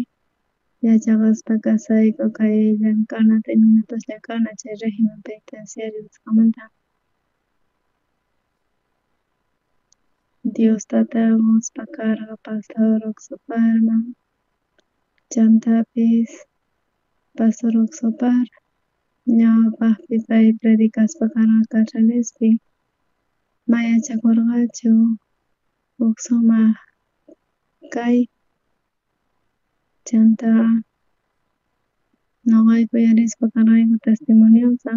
yachaqaspa kashayku kay llank'anata imaynatas llank'ana chay régimen penitenciario nisqamanta. Dios tata qospa karqa pastor Oxoparman chantapis pastor Oxopar ñawpaqpi pay predicaspa karqa carcelespi ma yachakurqachu huk sumaq kay chanta noqayku uyarispa karqayku testimonionta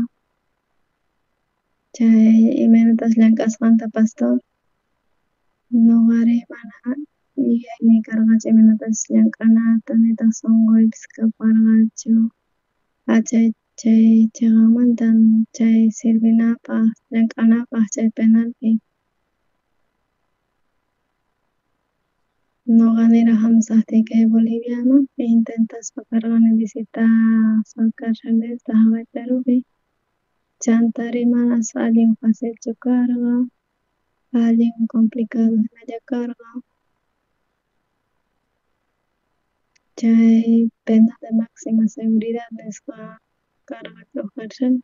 chay imaynatas llank'asqanta pastor noqari mana yuyayniy karqachu imaynatas llank'anata nitaq sunquypis kaparqachu chay chiqanmanta chay sirvinapaq llank'anapaq chay penalpi. Noqa niraq hamusaqtiy kay Boliviaman intentaspa karqani visitaspa carcelesta haqay Perupi chantari manas allin facilchu karqa allin complicado hinalla karqa chay penal de máxima seguridad nisqa karqa cárcel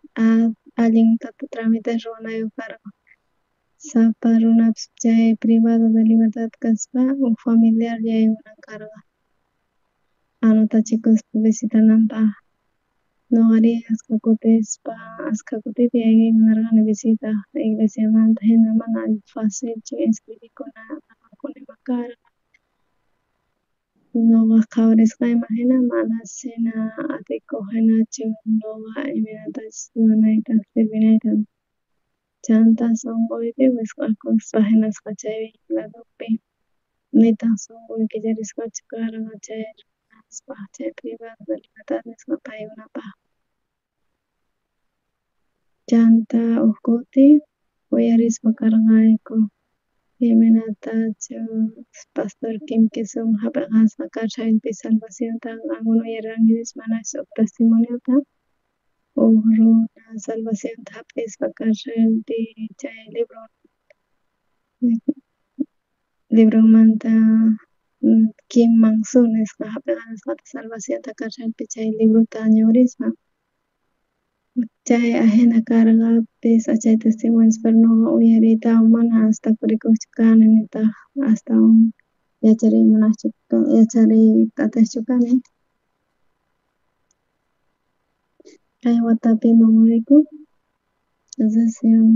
allin trámites ruwanayuq karqa sapa runapis chay privado de libertad kaspa huk familiar yaykunan karqa anotachikuspa visitananpaq. Noqari askha kutipi yaykuyta munarqani visitaq iglesiamanta hina mana facilchu inscribikuna ima karqa noqaq qhawarisqayman hina manas hina atikuq hinachu noqa imaynatachus ruwanayta sirvinayta chanta sunquypi wisq'akuspa hinasqa chay ladopi nitaq sunquy kicharisqachu karqa chay runaspaq chay privado de libertad nisqa paykunapaq. Chanta huk kuti uyarispa karqayku imaynatachus pastor Kim Ki-sung hap'iqasqa carcelpi salvacionta qankuna uyarirqankichis manachu huk testimoniota huk runa salvacionta hap'ispa carcelpi chay libronmanta Kim Mansu nisqa hap'iqasqata salvacionta carcelpi chay librota ñawrispa chay ajina karqapis chay testimonios pero noqa uyariytawan mana hasta kurikuqchu kani nitaq astawan yachariy munaqchu yachariyta atiqchu kani. Kay watapi noqayku recién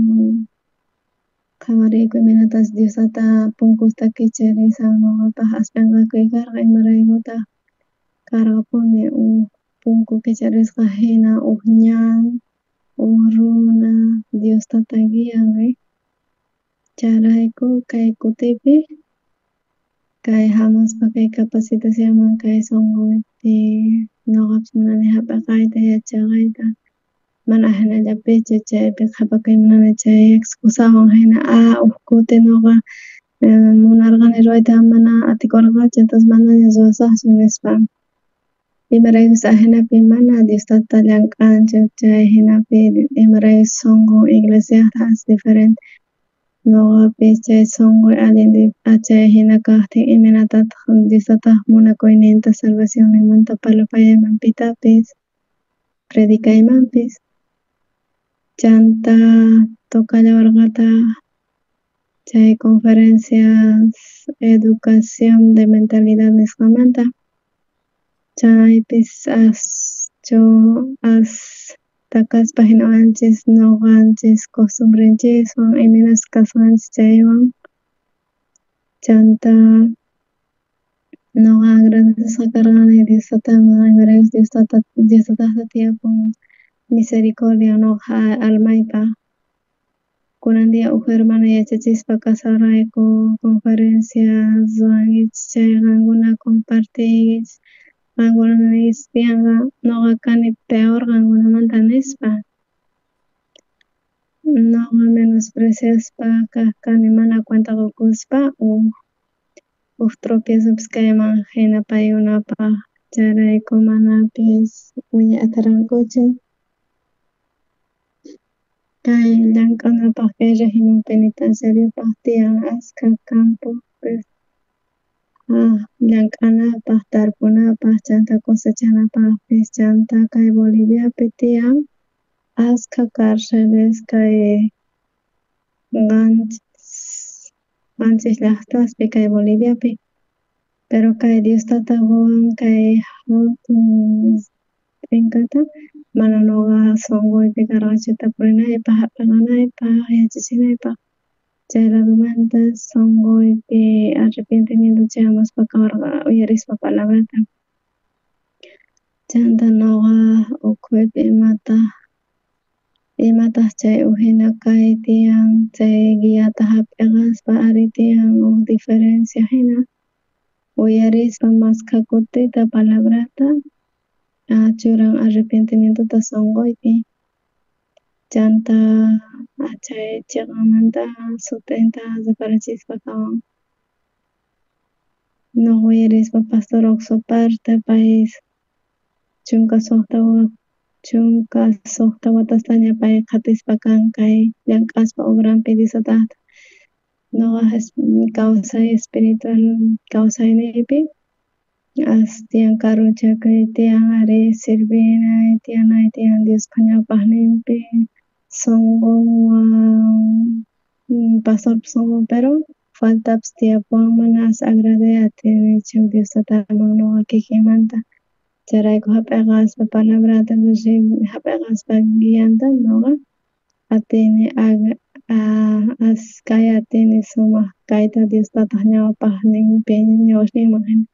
qhawariyku imaynatas Dios tata punkusta kicharisan noqapaq aspinqakuy karqa imaraykutaq karqapuni huk punku kicharisqa hina huk ñan huk runa Dios tata guian chayrayku kay kutipi kay hamuspa kay capacitacionman kay sunquypi noqapis munani hap'iqayta yachaqayta mana hinallapichu chaypi qhapakuy munani chay excusawan hina huk kuti noqa munarqani ruwayta mana atikurqachu entonces manaña ruwasaqchu nispa imaraykus ajinapi mana Dios tata llank'anchu chay hinapi imaraykus sunqu iglesiajta es diferente noqapis chay sunquy allin chay hina kaqtin imaynatataq Dios tataq munakuyninta salvacionninmanta parlapayayman pitapis predicaymanpis chanta tocallawarqataq chay conferencias educación de mentalidad nisqamanta chaypis as takaspa hinawanchis noqanchis costumbrenchiswan imaynas kasqanchis chaywan chanta noqa agradecesqa karqani Dios tataman imaraykus Dios tataqta tiyapun misericordia noqa almaypaq kunan día huk hermana yachachispa kasarayku conferencias ruwankichis chay qankuna compartiykichis qankuna niykichis tiyanqa noqa kani peor qankunamanta nispa noqa menospreciaspa kaq kani mana cuenta qukuspa huk Uj tropiezopis kayman jina paykunapaj, chayrayku manapis wiñay atarqankuchu. Kay llank'anapaj kay régimen penitenciariopaj tiyan askha campo llank'anapaj, tarpunapaj chanta cosechanapajpis, chanta kay Boliviapi tiyan askha carceles kay 7 llajtaspi kay Boliviapi, pero kay Dios tata qowan kay jatun t'inkata mana noqa sonqoypi karqachu tapurinaypaj, jap'eqanaypaj, yachachinaypaj, chay ladomanta sonqoypi arrepentimiento chayamuspa kawarqa uyarispa palabrata. Chanta noqa ukhuypi imataj chay ujina kay tiyan chay guiata jap'eqaspa ari tiyan uj diferencia jina uyarispa maskha kutita palabrata churan arrepentimientota sonqoypi, chanta chay cheqamanta sut'inta reparachispa kawan. Noqa uyarispa pastor Oxoparta pay 16 watastaña pay qhatispa kan kay llank'aspa obrampi Dios tatajta. Noqa kawsay espiritual kawsayniypi as tiyan karunchakuy tiyan ari sirvinay tiyanay tiyan Diospa ñawpajninpi sonqonwan pastorpa sonqon, pero faltapis tiyapuwan mana as agraday atinichu Dios tataman noqa kikinmanta, chayrayku jap'eqaspa palabrata jap'eqaspa guianta noqa atini as kay atini sumaq kayta Dios tataj ñawpajninpi ñawasninman jina.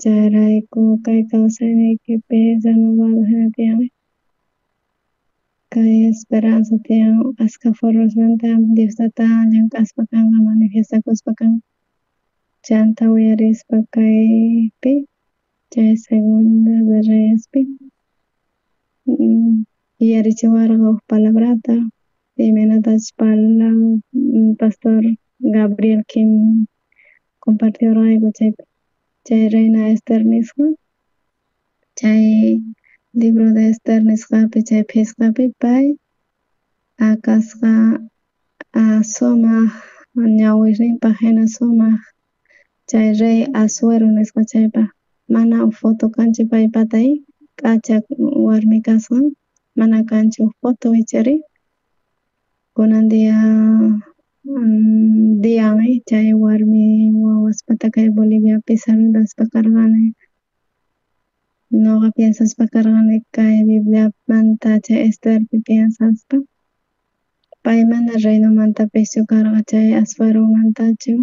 Chayrayku kay kawsayniykipi renovado jina tiyan, kay esperanza tiyan askha formasmanta Dios tata llank'aspa kanqa manifiestakuspa kanqa. Chanta uyarispa kaypi chay segunda de Reyespi yuyarichiwarqa uj palabrata imaynatachus parlan pastor Gabriel Kim compartiwarqayku chay reina Ester nisqa, chay libro de Ester nisqapi chay phisqapi pay akasqa sumaq ñawisninpaj jina sumaq chay rey Asuero nisqa chaypaj mana uj foto kanchu paypata k'acha warmi kasqan mana kanchu uj foto ichari kunan día dian chay warmi wawaspata kay Boliviapi saludaspa karqani. Noqa piensaspa karqani kay Bibliamanta chay Esterpi piensaspa pay mana reinomantapischu karqa chay Asueromantachu,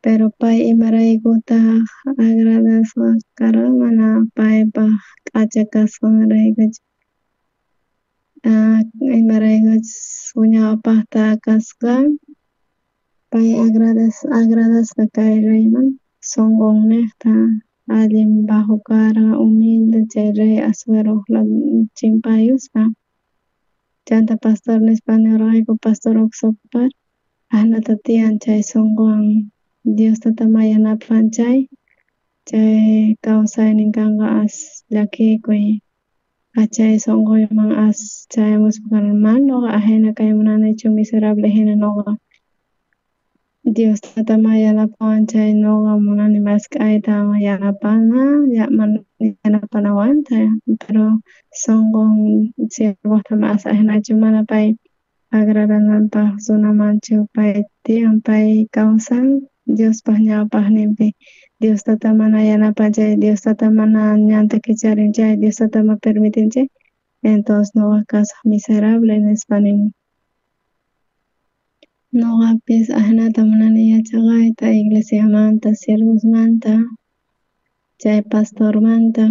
pero pay imaraykutaj agradasqa karqa mana paypaj k'acha kasqanraykuchu, imaraykuchus ñawpajta kasqa pay agradasqa kay reyman sonqonnejta allin bajo karqa humilde chay rey Asuero chimpayuspa. Chanta pastor nispa niwarqayku pastor Oxopar ajnata tiyan chay sonqowan Dios tata may yanapan chay kawsaynin kanqa as llakikuy chay sonqoyman as chayamuspa mana noqa ajina kay munanichu miserable jina noqa Dios tata may yanapawan chay noqa munani mask'ayta yanapanawanta, pero sonqon siervojta mas ajinachu mana pay agradananpaj runamanchu pay tiyan pay kawsan Diospaj ñawpajninpi Dios tata mana yanapan chay Dios tata mana ñanta kicharin chay Dios tata ma permitin chay entonces noqa kasaj miserable nispa nin. Noqapis ajinata munani yachaqayta iglesiamanta, siervosmanta, chay pastormanta,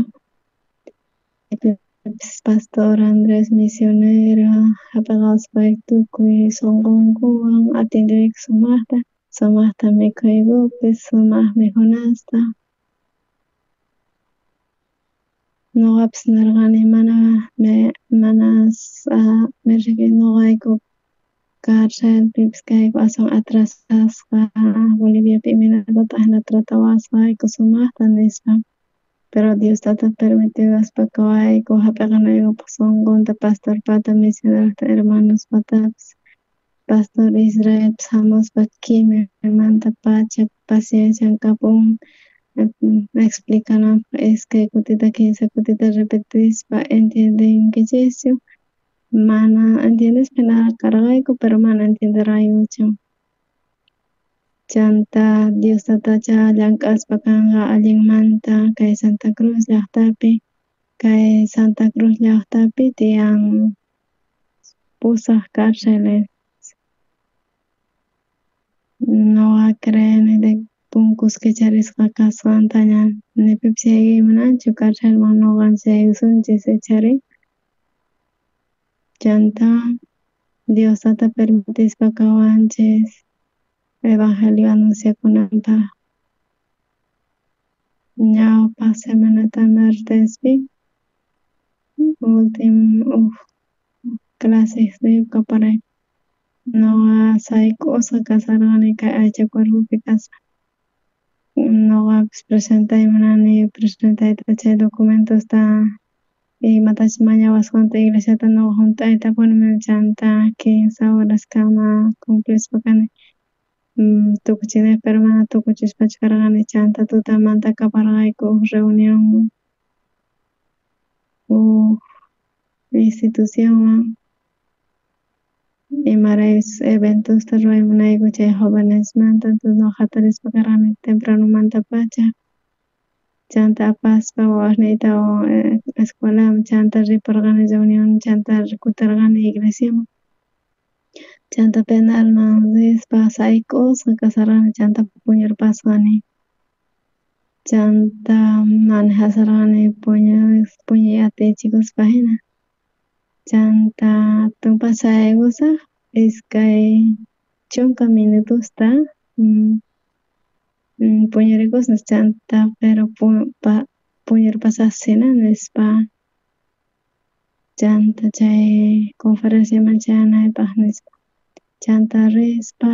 pastor Andrés misionero jap'eqaspa tukuy sonqonkuwan atiendeyku sumajta, sumajta mikhuykupis, sumaj mikhunasta. Noqapis nerqani mana noqayku Carcelpipis kayku aswan atrasasqa Boliviapi imaynatataq jina tratawasqayku sumaqta nispa. Pero Dios tata permitiwaspa kawayku jap'eqanaykupaq sonqonta pastorpata misionerosta hermanospatapis. Pastor Israelpis jamuspa quimiomantapacha paciencian kapun explicananpaq iskay kutita kinsa kutita repetispa entiendenkichischu mana entiendespa jinaraq karqayku pero mana entienderqaykuchu. Chanta Dios tatacha llank'aspa kanqa allinmanta kay Santa Cruz llaqtapi, kay Santa Cruz llaqtapi tiyan pusaq cárceles. Noqa creeni de punkus kicharisqa kasqantaña ni pipis yaykuy munanchu carcelman noqanchis yaykusunchis ichari. Chanta Dios tata permitispa kawanchis evangelio anunciakunanpaq. Ñawpaq semanata martespi último uj clases kaparay noqa sayk'usqa kasharqani kay aycha cuerpopi kaspa. Noqapis presentay munani presentayta chay documentosta imatachus mañawasqanta iglesiata noqa junt'aytapuni munani chanta 15 horaskama cumplispa kani tukuchinaypaq pero mana tukuchispachu karqani chanta tutamanta kaparqayku uj reunión uj institucionwan imaraykuchus eventosta ruway munayku chay jovenesmanta entonces noqa jatarispa karqani tempranomantapacha chanta apaspa wawasniyta escuelaman chanta riporqani reunión chanta kuterqani iglesiaman chanta penalman rispa sayk'usqa kasharqani chanta puñurpasqani chanta manejasharqani puñuy atichikuspa jina chanta tumpa sayaykusaj 20 minutosta puñurikusqa chanta pero puñurpasasina nispa chanta chay conferenciaman chayanaypaq nispa chanta rispa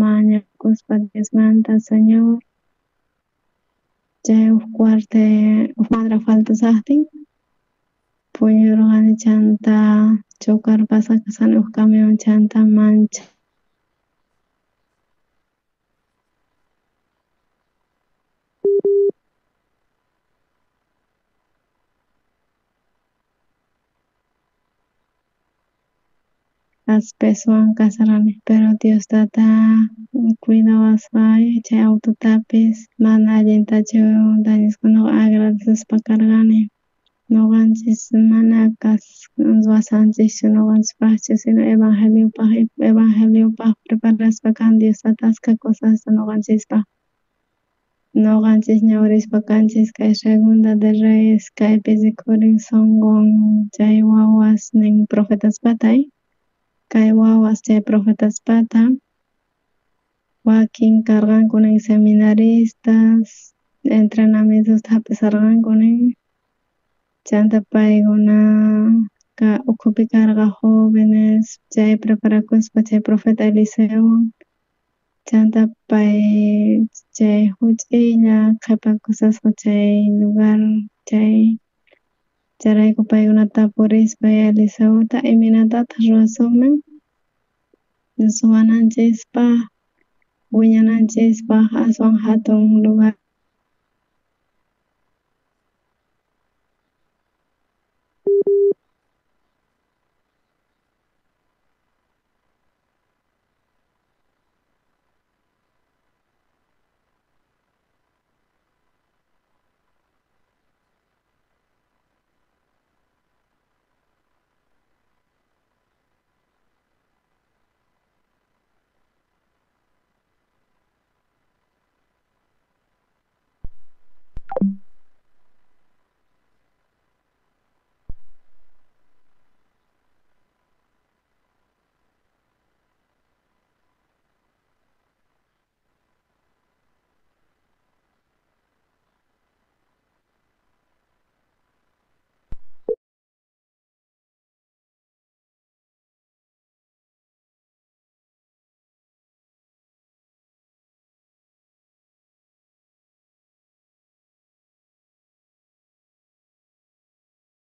mañakuspa Diosmanta Señor chay uj cuadra faltasajtin puñurqani chanta chocarpasqa kasqani uj camión chanta mancha aspesuwan kasharqani pero Dios tata cuidawasqa chay autotapis mana allintachu dañasqa noqa agradecespa karqani noqanchis mana ruwasanchikchu noqanchispaqchu sino evangeliopaq preparaspa kan Dios tata askha cosasta noqanchispaq. Noqanchis ñawrispa kanchis kay Segunda de Reyes kaypi rikhurin sonqon chay wawas nin profetaspata kay wawas chay profetaspata wakin karqanku nin seminaristas entrenamientosta jap'isarqanku nin chanta paykuna ukhupi karqa jóvenes chay preparakuspa chay profeta Eliseowan chanta pay chay juch'iylla qhepakusasqa chay lugar chay chayrayku paykuna tapurispa Eliseota imaynatataq ruwasunman suwananchispaq wiñananchispaq aswan jatun lugar.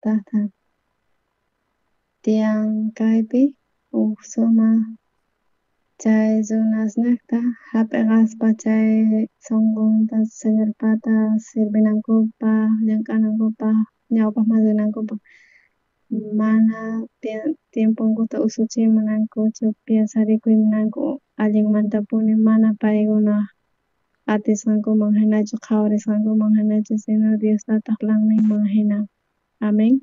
Tatata tiyan kaypi uj sumaj chay runasnejta jap'eqaspa chay sonqonta Señorpata sirvinankupaj, llank'anankupaj, ñawpajman rinankupaj, mana tiemponkuta usuchiy munankuchu, piensarikuy munanku allinmantapuni mana paykunaj atisqankuman jinachu, qhawarisqankuman jinachu, sino Dios tataj planninman jina. Amén.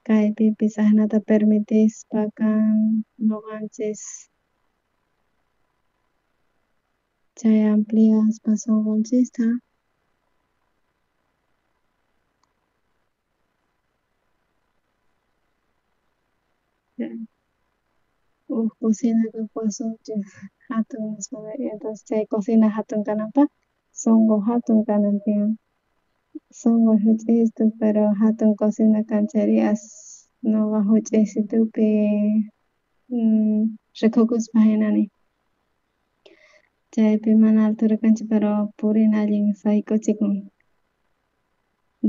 Kaypipis ajinata permitispa kan noqanchis chay ampliaspa sonqonchista. Uj cocina kapuwasunchis jatun nispa, entonces chay cocina jatun kananpaj sonqo jatun kanan tiyan. Sonqo juch'uystu pero jatun cocina kan chayri as noqa juch'uysitupi rikukuspa jinani. Chaypi mana altura kanchu pero purina allin sayk'uchikun.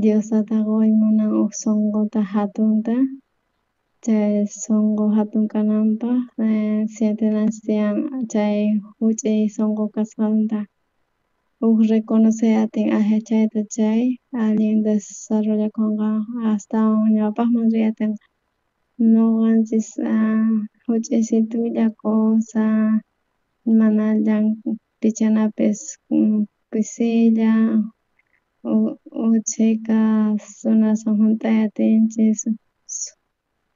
Dios tata qoy munan uj sonqota jatunta, chay sonqo jatun kananpaj sientenanchis tiyan chay juch'uy sonqo kasqanta. Uj reconoce atin chayta chay allin desarrollakunqa astawan ñawpajman riy atenqa. Noqanchis juch'uysitulla cosa mana pichanapis pisilla uchhika runaswan junt'ay atinchis,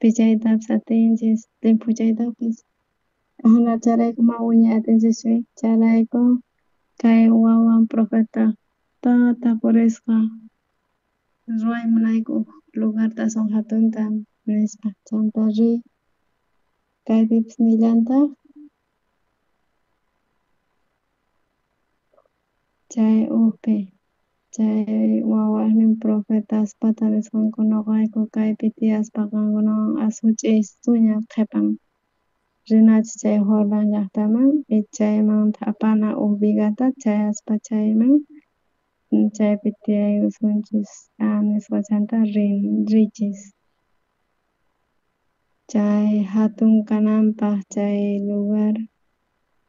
pichaytapis atinchis, llimphuchaytapis. Ajina chayrayku ma wiñay atinchischu, chayrayku kay wawan profeta tapurisqa ruway munayku uj lugarta aswan jatunta nispa, chanta riy kaypipis nillantaj chay ujpi chay wawasnin profetaspata nisqanku noqayku kaypi tiyaspa qankunawan as juch'uystuña qhepan rinachis chay Jordán llajtaman y chaymanta apana uj vigata chayaspa chayman chaypi tiyaykusunchis nispa chanta richis. Chay jatun kananpaj chay lugar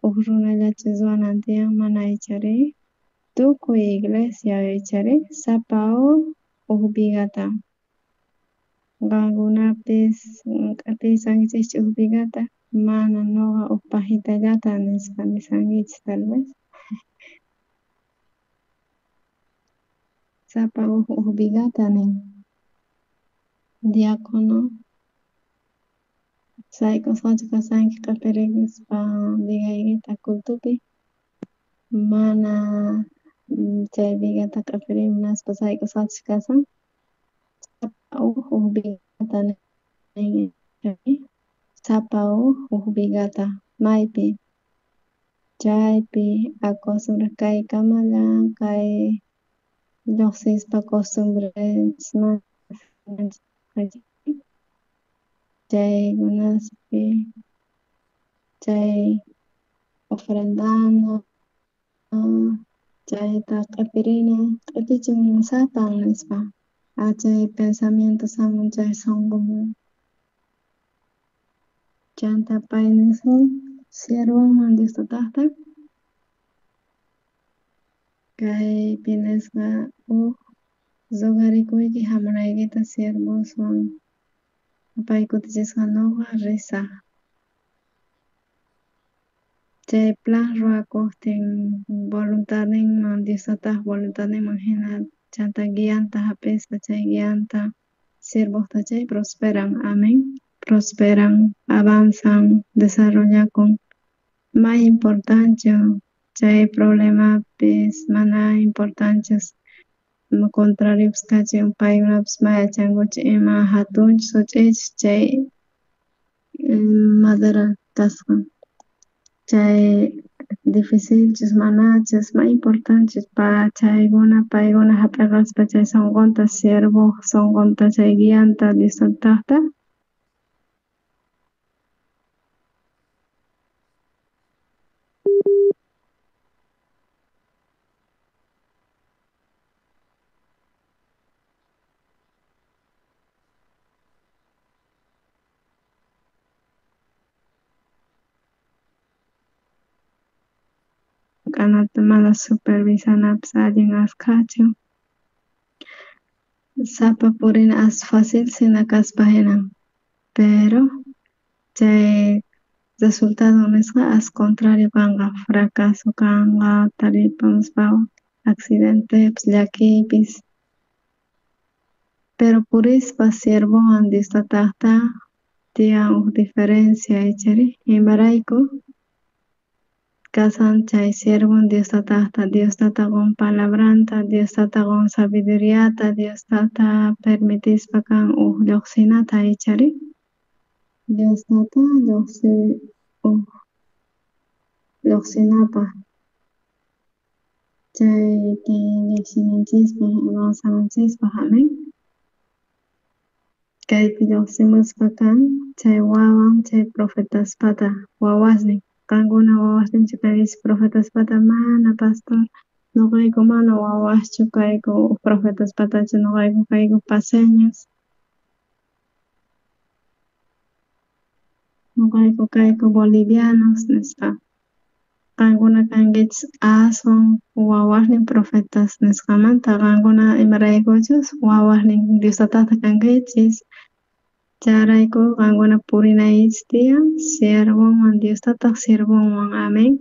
uj runallachu ruwanan tiyan mana ichari tukuy iglesia ichari sapa uj vigata. Qankunapis q'epiysankichischu uj vigata mana noqa uj pajitallata nispa nisankichis tal vez. Sapa uj vigata nin. Diácono sayk'usqachu kashanki q'epirikuspa vigaykita cultopi mana chay vigata q'epiriy munaspa sayk'usqachu kashan sapa uj vigata nin, sapa uj vigata maypi chaypi acostumbre kaykamalla kay llojsispa costumbresman chaykunaspi chay ofrendana chayta q'epirina q'epichun sapan nispa chay pensamiento samun chay sonqoman chanta pay nisun siervonman Dios tatajta kaypi nisqa uj rogarikuyki jamunaykita siervoswan pay kutichisqa noqa risaj chay plan ruwakojtin voluntadninman Dios tataj voluntadninman jina chanta guianta jap'ispa chay guianta siervojta chay prosperan, amén, prosperan, avanzan, desarrollakun. May importante chay problemapis mana importantes contrariopis kachin paykunapis may yachankuchu ima jatunchus juch'uychus chay madera kasqan chay dificilchus manachus may importante chaykuna paykuna jap'eqaspa chay sonqonta siervoj sonqonta chay guianta Dios tatajta. llank'anata mana supervisanapis allin askhachu. Sapa purina as fácil sina kaspa hinan, pero chay resultado nisqa as contrario kanqa, fracaso kanqa, taripamuspa accidentepis, llakiypis. Pero purispa siervowan Dios tataqta tiyan huk diferencia ichari, imarayku kasan chay siervon Dios tataqta, Dios tata qun palabranta, Dios tata qun sabiduriata, Dios tata permitispa kan huk lluqsinata ichari, Dios tata lluqsi huk lluqsinapaq chayta lluqsinanchispaq avanzananchispaq, amén. Kaypi lluqsimuspa kan chay wawan chay profetaspata wawasnin, qankuna wawasninchu kankichis profetaspata mana pastor, nuqayku mana wawaschu kayku profetaspatachu nuqayku kayku paseños, nuqayku kayku bolivianos nispa. Qankuna kankichis aswan wawasnin profetas nisqamanta, qankuna imaraykuchus wawasnin Dios tatata kankichis, chayrayku qankuna purinaykichis tiyan siervonwan Dios tataq siervonwan, amén.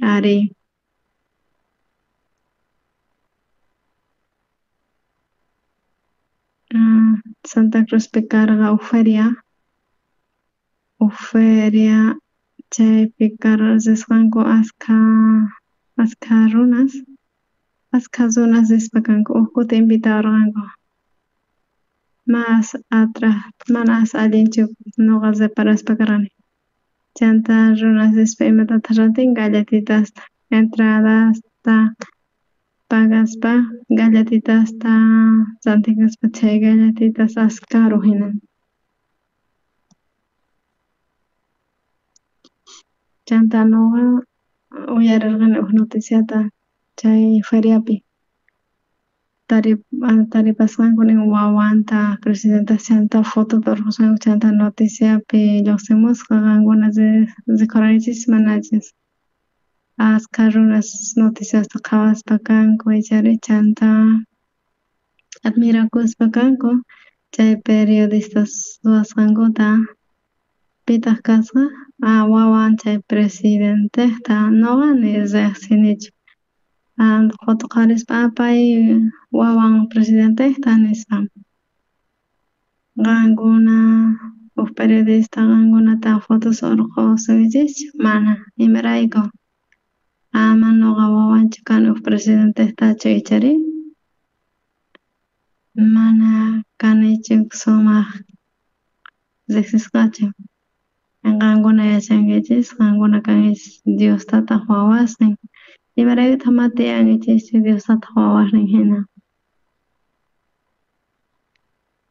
Ari. Santa Cruzpi karqa huk feria, chaypi risqanku askha runas, askha runas rispa kanku huk kuti invitawarqanku, mas atrás mana as allinchu nuqa reparaspa karqani, chanta runas rispa imatataq rantin galletitasta, entradasta pagaspa galletitasta rantikuspa chay galletitas as caro hinan. Chanta nuqa uyarirqani huk noticiata chay feriapi taripasqanku nin wawanta presidente chanta fotota urqhusqanku chanta noticiapi lluqsimusqa qankuna rikurqankichis manachus, askha runas noticiasta qhawaspa kanku ichari chanta admirakuspa kanku chay periodistas ruwasqankuta, pitaq kasqa wawan chay presidentejta nuqa ni riqsinichu, foto qhawarispa pay wawan presidentejta nispa. Qankuna huk periodista qankunata fotos urqhusunkichis mana, imarayku ama nuqa wawanchu kani huk presidentejtachu ichari, mana kanichu sumaq riqsisqachu, qankuna yachankichis qankuna kankichis Dios tataq wawasnin, imaraykutaq mana tiyankichischu Dios tataq wawasnin hina.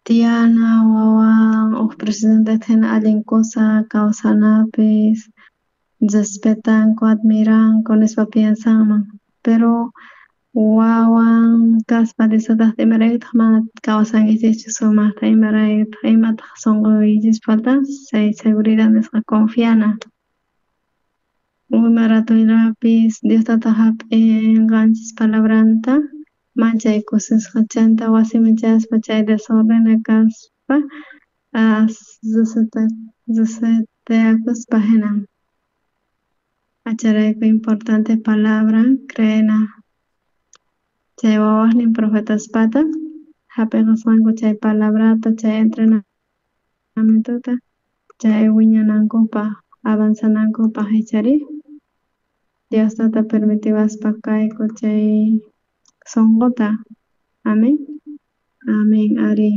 Tiyana wawan huk presidentejta hina allin kusa kawsanapis, respetanku, admiranku nispa piensanman, pero wawan kaspa Dios tataqta imaraykutaq mana kawsankichischu sumaqta, imaraykutaq imataq sunquykichispi faltan chay seguridad nisqa confiana. Uma ratoylapis Dios tata jap'inqanchis palabranta manchay kusisqa chanta wasiman chayaspa chay desordena kaspa reseteakuspa hinan. Chayrayku importante palabra creena chay wawasnin profetaspata jap'iqasqanku chay palabrata chay entrenamientota chay wiñanankupaj avanzanankupaj ichari Dios tata permitiwaspa kayku chay sunquta, amén. Amén, ari.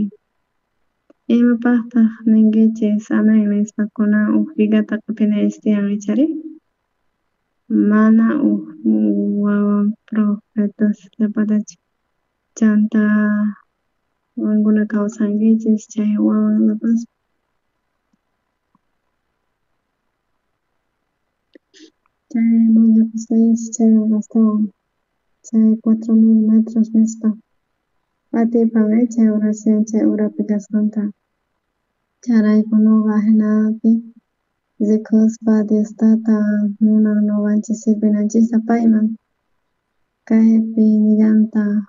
Imapaqtaq ninkichis amén nispa kunan huk vigata q'ipinaychis tiyan ichari mana huk wawan profetas llapatachu chanta qankuna kawsankichis chay wawan lapaspa. Chay mañakusqaychis chaywan astawan chay 4000 metros nispa atipan chay oración chay urapi kasqanta chayrayku nuqa jinapi Rikuspa Dios Tata munan noqanchis sirvinanchista payman. Kaypi nillantaj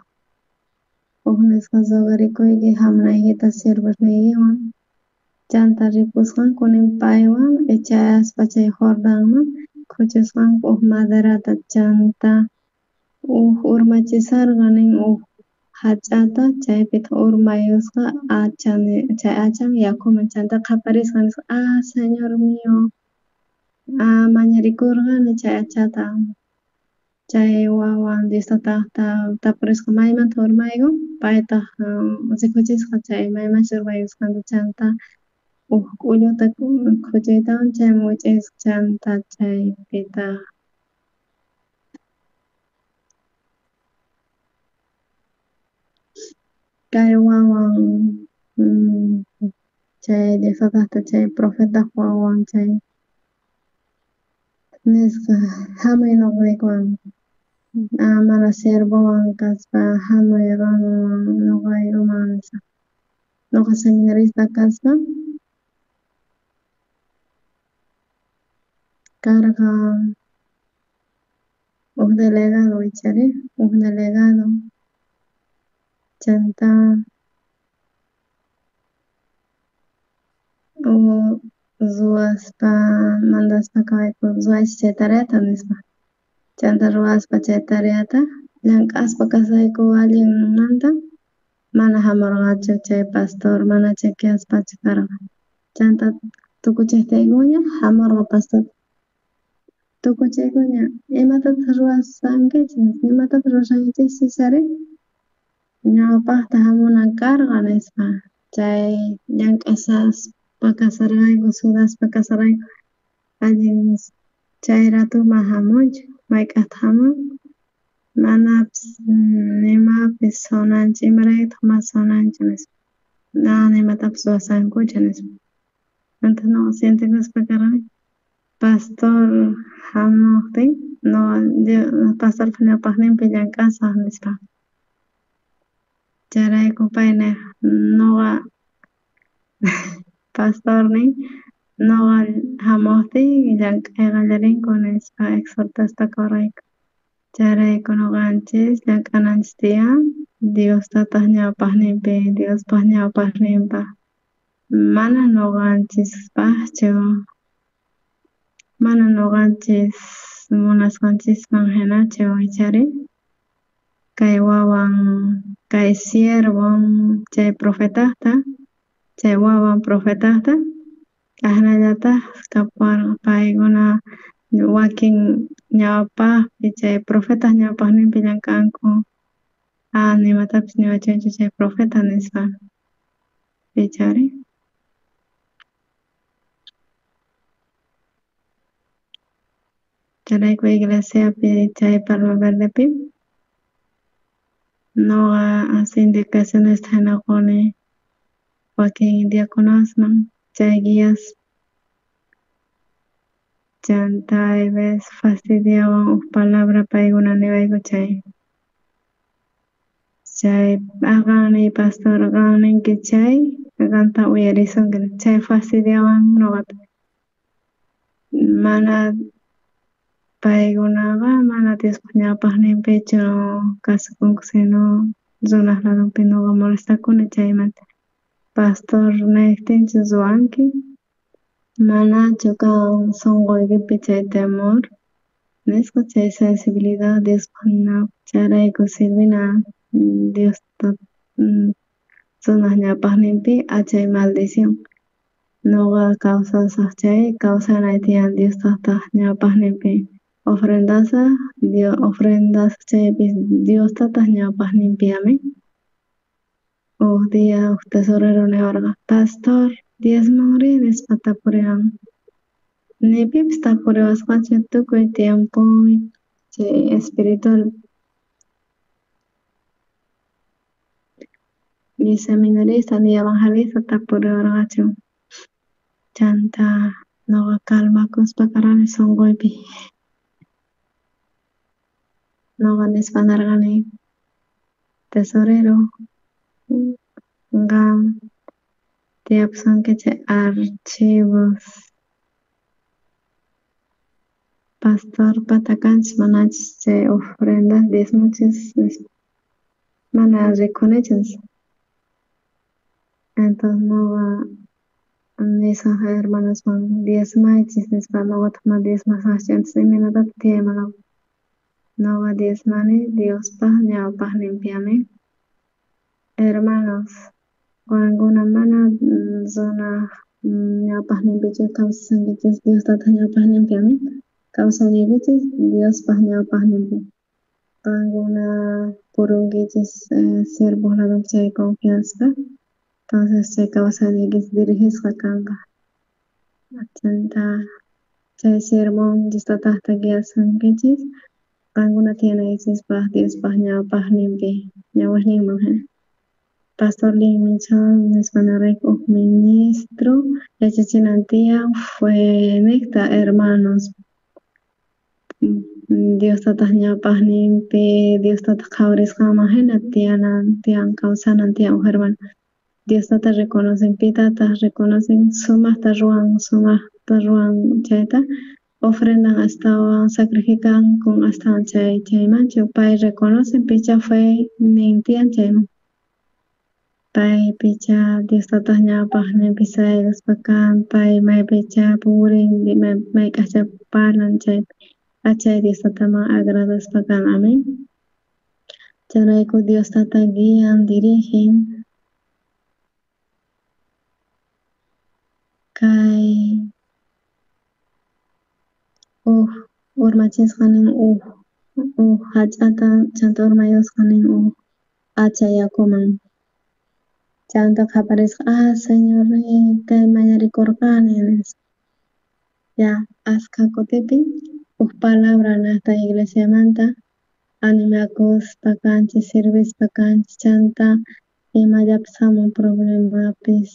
uj nisqa rogarikuyki jamunaykita siervosniykiwan. Chanta ripusqanku nin paywan chayaspa chay Jordanman khuchusqanku uj maderata chanta uj urmachisarqa nin uj hach'ata chaypitaj urmayusqa chay hachan yakuman chanta qhaparisqa nisqa ah Señor mío, ah mañarikurqani chay hachata. Chay wawan Dios Tatata tapurisqa maymanta urmaykun paytaj rikuchisqa chay maymanchus urmaykusqanta chanta uj k'ulluta khuchuytawan chayman wich'aysqa chanta chaypitaj kay wawan chay Dios Tatata chay profetaj wawan chay nisqa jamuy noqaykuwan mana siervowan kaspa jamuy qanwan noqaykuman nispa. Noqa seminarista kaspa karqa uj delegado ichari uj delegado chanta ruwaspa mandaspa kawayku ruwaychis chay tareata nispa. Chanta ruwaspa chay tareata llank'aspa kasayku allinmanta mana jamurqachu chay pastor mana chequeaspachu karqa. Chanta tukuchejtiykuña jamurqa pastor. Tukuchaykuña imatataq ruwasankichis imatataq ruwashankichis ichari ñawpajta jamunan karqa nispa. Chay llank'asaspa kasarqayku sudaspa kasarqayku allin chay ratuman jamunchu mayk'ajtaj jamun manapis nimapis sonanchu imaraykutaq mana sonanchu nispa. Mana imatapis ruwasankuchu nispa. Entonces noqa sientekuspa karqani pastor jamojtin noqa pastorpa ñawpajninpi llank'asaj nispa. Chayrayku pay nej noqa pastornin noqa jamojtiy llank'ay qallarinku nispa exhortaspa kawarqayku. Chayrayku noqanchis llank'ananchis tiyan Dios Tataq ñawpajninpi Diospaj ñawpajninpaj mana noqanchispajchu mana noqanchis munasqanchisman hinachu ichari kay wawan kay siervon chay profetajta chay wawan profetajta ajinallataj kapuwarqa paykuna wakin ñawpajpi chay profetaj ñawpajninpi llank'anku nimatapis niwachunchu chay profeta nispa ichari. Chayrayku iglesiapi chay Palma Verdepi noqa así indicacionesta jina quni wakin diaconosman chay guías chanta hay veces fastidiawan uj palabra paykuna niwayku chay chay qan niy pastor qan ninki chay qanta uyarisunki chay fastidiawan noqata mana paykunaqa mana Diospaj ñawpajninpichu kasukunku sino runaj ladunpi noqa molestakuni chaymanta pastor nejtinchu ruwanki manachu kan sonqoykipi chay temor nisqa chay sensibilidad Diospaj chayrayku sirvina Diosta runaj ñawpajninpi achay maldición noqa kawsasaj chay kawsanay tiyan Dios Tataq ñawpajninpi ofrendasaj Dios ofrendasaj chaypis Dios Tataq ñawpajninpi amén. Uj día uj tesorero niwarqa pastor diezmonri nispa tapuriwan ni pipis tapuriwasqachu tukuy tiempo chay espiritual ni seminarista ni evangelista tapuriwarqachu chanta noqa calmakuspa karqani sonqoypi noqa nispa narqani tesorero qan tiyapusunki chay archivos Pastor patakanchis manachis chay ofrendas diezmochis nispa mana rikhunichu nispa. Entonces noqa nisaj hermanosman diezmaychis nispa noqataq mana diezmasaqchu entonces imaynatataq tiyayman noqa. Noqa diezmani Diospaj ñawpaqninpi, amén. Hermanos, qankuna mana runaj ñawpaqninpichu kawsasankichis Dios tataq ñawpaqninpi, amén. Kawsanaykichis Diospaj ñawpaqninpi. Qankuna purunkichis siervoj ladonpi chay confianza. Entonces chay kawsanaykichis dirigisqa kanqa. Chanta chay sermón Dios tataqta guiasunkichis qankuna tiyanaykichispaj Diospaj ñawpaqninpi ñawpaqninman hina. Pastor Lin Minchon nispa narayku uj ministro yachachinan tiyan fue niqta hermanos Dios tataq ñawpaqninpi Dios tataq qhawarisqanman hina tiyanan tiyan kawsanan tiyan uj hermano. Dios tata reconocen pitataq reconocen sumaqta ruwan chayta ofrendan astawan sacrifican con astawan chay chaymanchu pay reconocen picha fe nin tiyan chayman. Pay picha Dios tataq ñawpaqninpi sayaspa kan pay maypicha purin mayk'aqcha parlan chaypi achay Dios tataman agradaspa kan, amén. Chayrayku Dios tata guian dirigen kay uj urmachisqa nin uj hach'ata chanta urmayusqa nin uj hacha yakuman. Chanta qaparisqa, ah Señor kay mañarikurqani nispa. Ya askha kutipi uj palabra naqta iglesiamanta animakuspa kanchis sirvispa kanchis chanta imallapis hamun problemapis.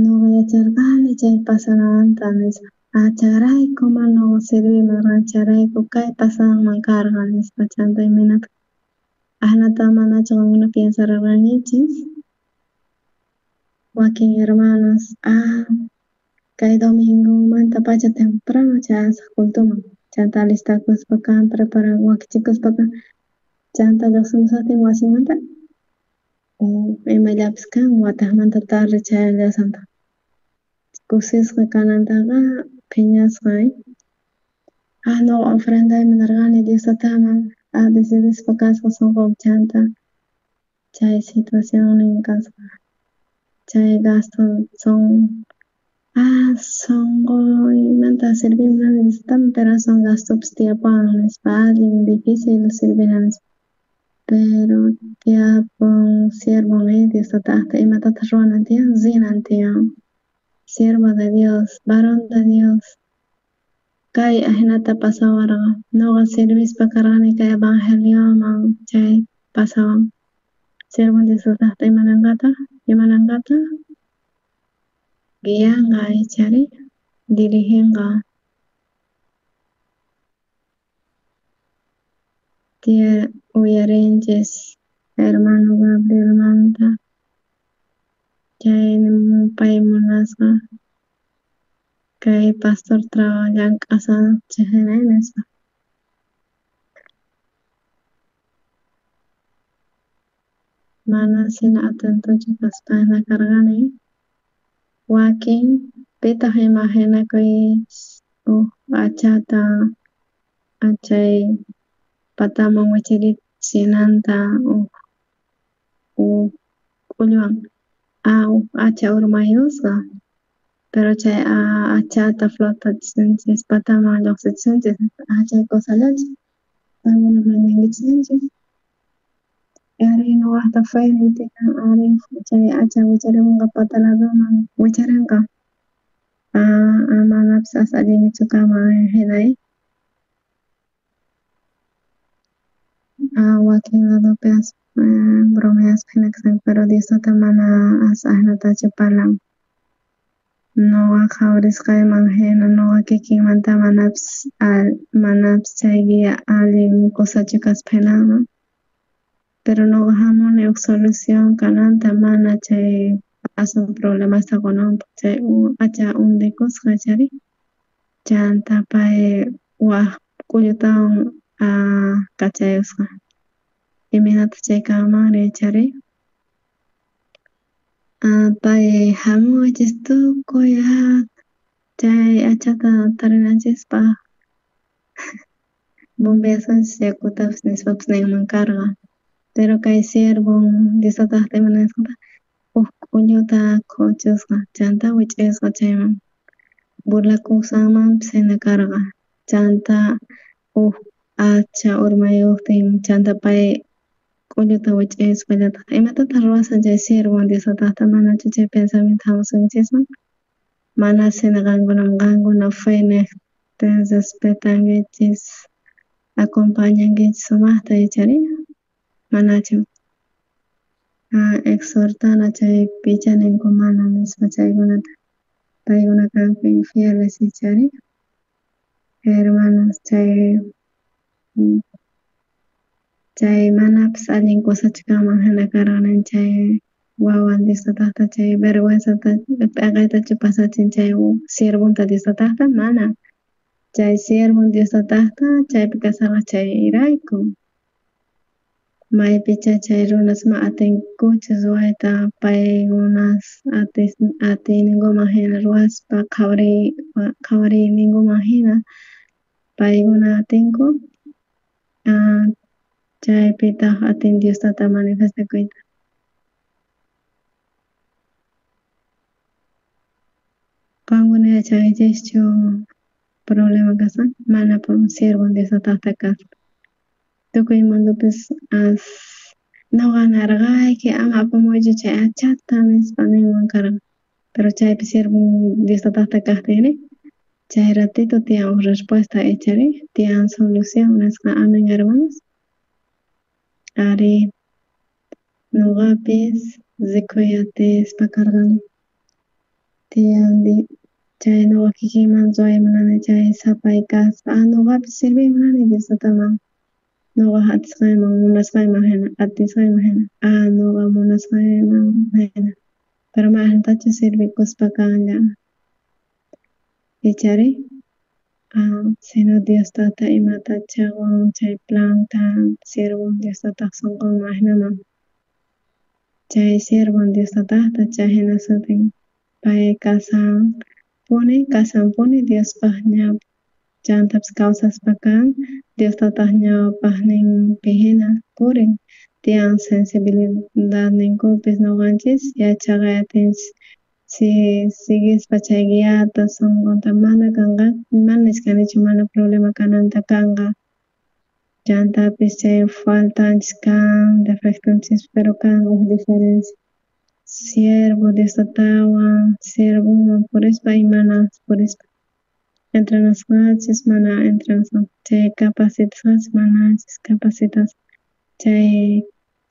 Noqa yacharqani chay pasanamanta nispa. Chayrayku mana sirvimarqan chayrayku kay pasanman karqa nispa chanta imaynataq ajnata manachu qankuna piensararqankichis wakin hermanos kay domingomanta pacha temprano chayasaq cultoman chanta alistakuspa kan prepara wakichikuspa kan chanta lluqsimusaqtin wasimanta imallapis kan wataqmanta tarde chayallasantaq kusisqa kanantaqa phiñasqa noqa ofrendayman nirqani Dios tataman decidispa kasqa sunqunpi chanta chay situacionnin kasqa chay gasto son sunquymanta sirviman Dios tataman pero son gastopis tiyapuwan nispa allin difícil sirvina nispa pero tiyapun siervon Dios tataqta imatataq ruwanan tiyan rinan tiyan siervo de Dios, varón de Dios kay ajinata pasawarqa noqa sirvispa karqani kay evangelioman chay pasawan siervo Dios tataqta imananqataq guianqa ichari dirigenqa uyarinchis hermano Gabrielmanta chay pay munasqa kay pastor llank'asanchej hina nispa. Mana hina atentochu kaspa hina karqani wakin pitaq imaginakuy uj achata chay pataman wicharichinanta uj k'ullwan uj hacha urmayusqa pero chay achata flotachinchis pataman lluqsichinchis chay cosallachu qankuna mañankichis ari nuqaqta feyniy tiyan ari chay hacha wicharimunqa pata ladoman wicharinqa manapis as allinchu kanman hina wakin ladopi bromeaspa hina kashanku pero Dios tata mana as ajnatachu parlan nuqa qhawarisqayman hina nuqa kikinmanta manapis chay guía allin cosachu kaspa hinaman pero nuqa hamuni uj solución kananta mana chay aswan problemasta qunanpaq chay hacha hundikusqa chari Chanta pay waj k'ullutawan kachayusqa. Imaynataq chay kanmanri ichari? Pay hamuwachis tukuy chay hachata tarinanchispaq bombeasunchis yakutapis nispapis ninman karqa. Pero kay siervon Diostataqta ima nisqata huk k'ulluta khuchusqa chanta wich'ayusqa chayman burlakusqanmanpis hina karqa. Chanta huk hacha urmayuqtin chanta pay k'ulluta wich'ayuspallataq imatataq ruwasan chay siervon Diostataqta manachu chay pensamiento hamusunchisman? Mana hina qankuna fe niqtin respetankichis acompañankichis sumaqta ichari? Manachu exhortana chay picha ninku mana nispa chaykunata paykuna kanku infieles ichari? Hermanos chay manapis allin kusachu kanman hina karqa chay wawan Diostataqta chay vergüenzata p'enqaytachu pasachin chay siervonta Diostataqta? Mana. Chay siervon Diostataqta chaypi kasarqa chayrayku. Maypicha chay runas ma atinkuchu ruwayta paykunas atiyninkuman hina ruwaspa qhawariyninkuman hina paykuna atinku chaypitaq atin Dios tata manifestakuyta. Qankuna yachankichischu problema kasqan? Mana por siervon Dios tataqta kaspa. Tukuy mundupis noqa narqayki ama apamuychu chay hachata nispa ninman karqa. Pero chaypi siervon Dios tataqta kaqtinri chay ratito tiyan huk respuesta ichari tiyan solución nisqa. Amén hermanos. Ari noqapis rikuy atispa karqani. Tiyan chay noqa kikinman ruway munani chay sapay kaspa noqapis sirviy munani Dios tataman. Noqa atisqayman munasqayman hina atisqayman hina noqa munasqayman hina. Pero mana ahinatachu sirvikuspa kanlla. Ichari? Sino Dios tata imata chawan chay planta siervon Dios tataq sunqunman hinaman. Chay siervon Dios tataqta chay hina sutin pay kasanpuni Diospaq ñawpa chantapis kawsaspa kan Dios tataq ñawpaqninpi hina purin tiyan sensibilidadninkupis noqanchis yachaqay atinchis si siguispa chay guiata sunqunta mana kanqa mana nichkanichu mana problema kananta kanqa chantapis chay faltanchis kan defectonchis pero kan huk diferencia siervo Dios tatawan siervonman purispa y mana purispa entrenasqanchis mana entrenasqanchis chay capacitasqanchis manachis capacitas chay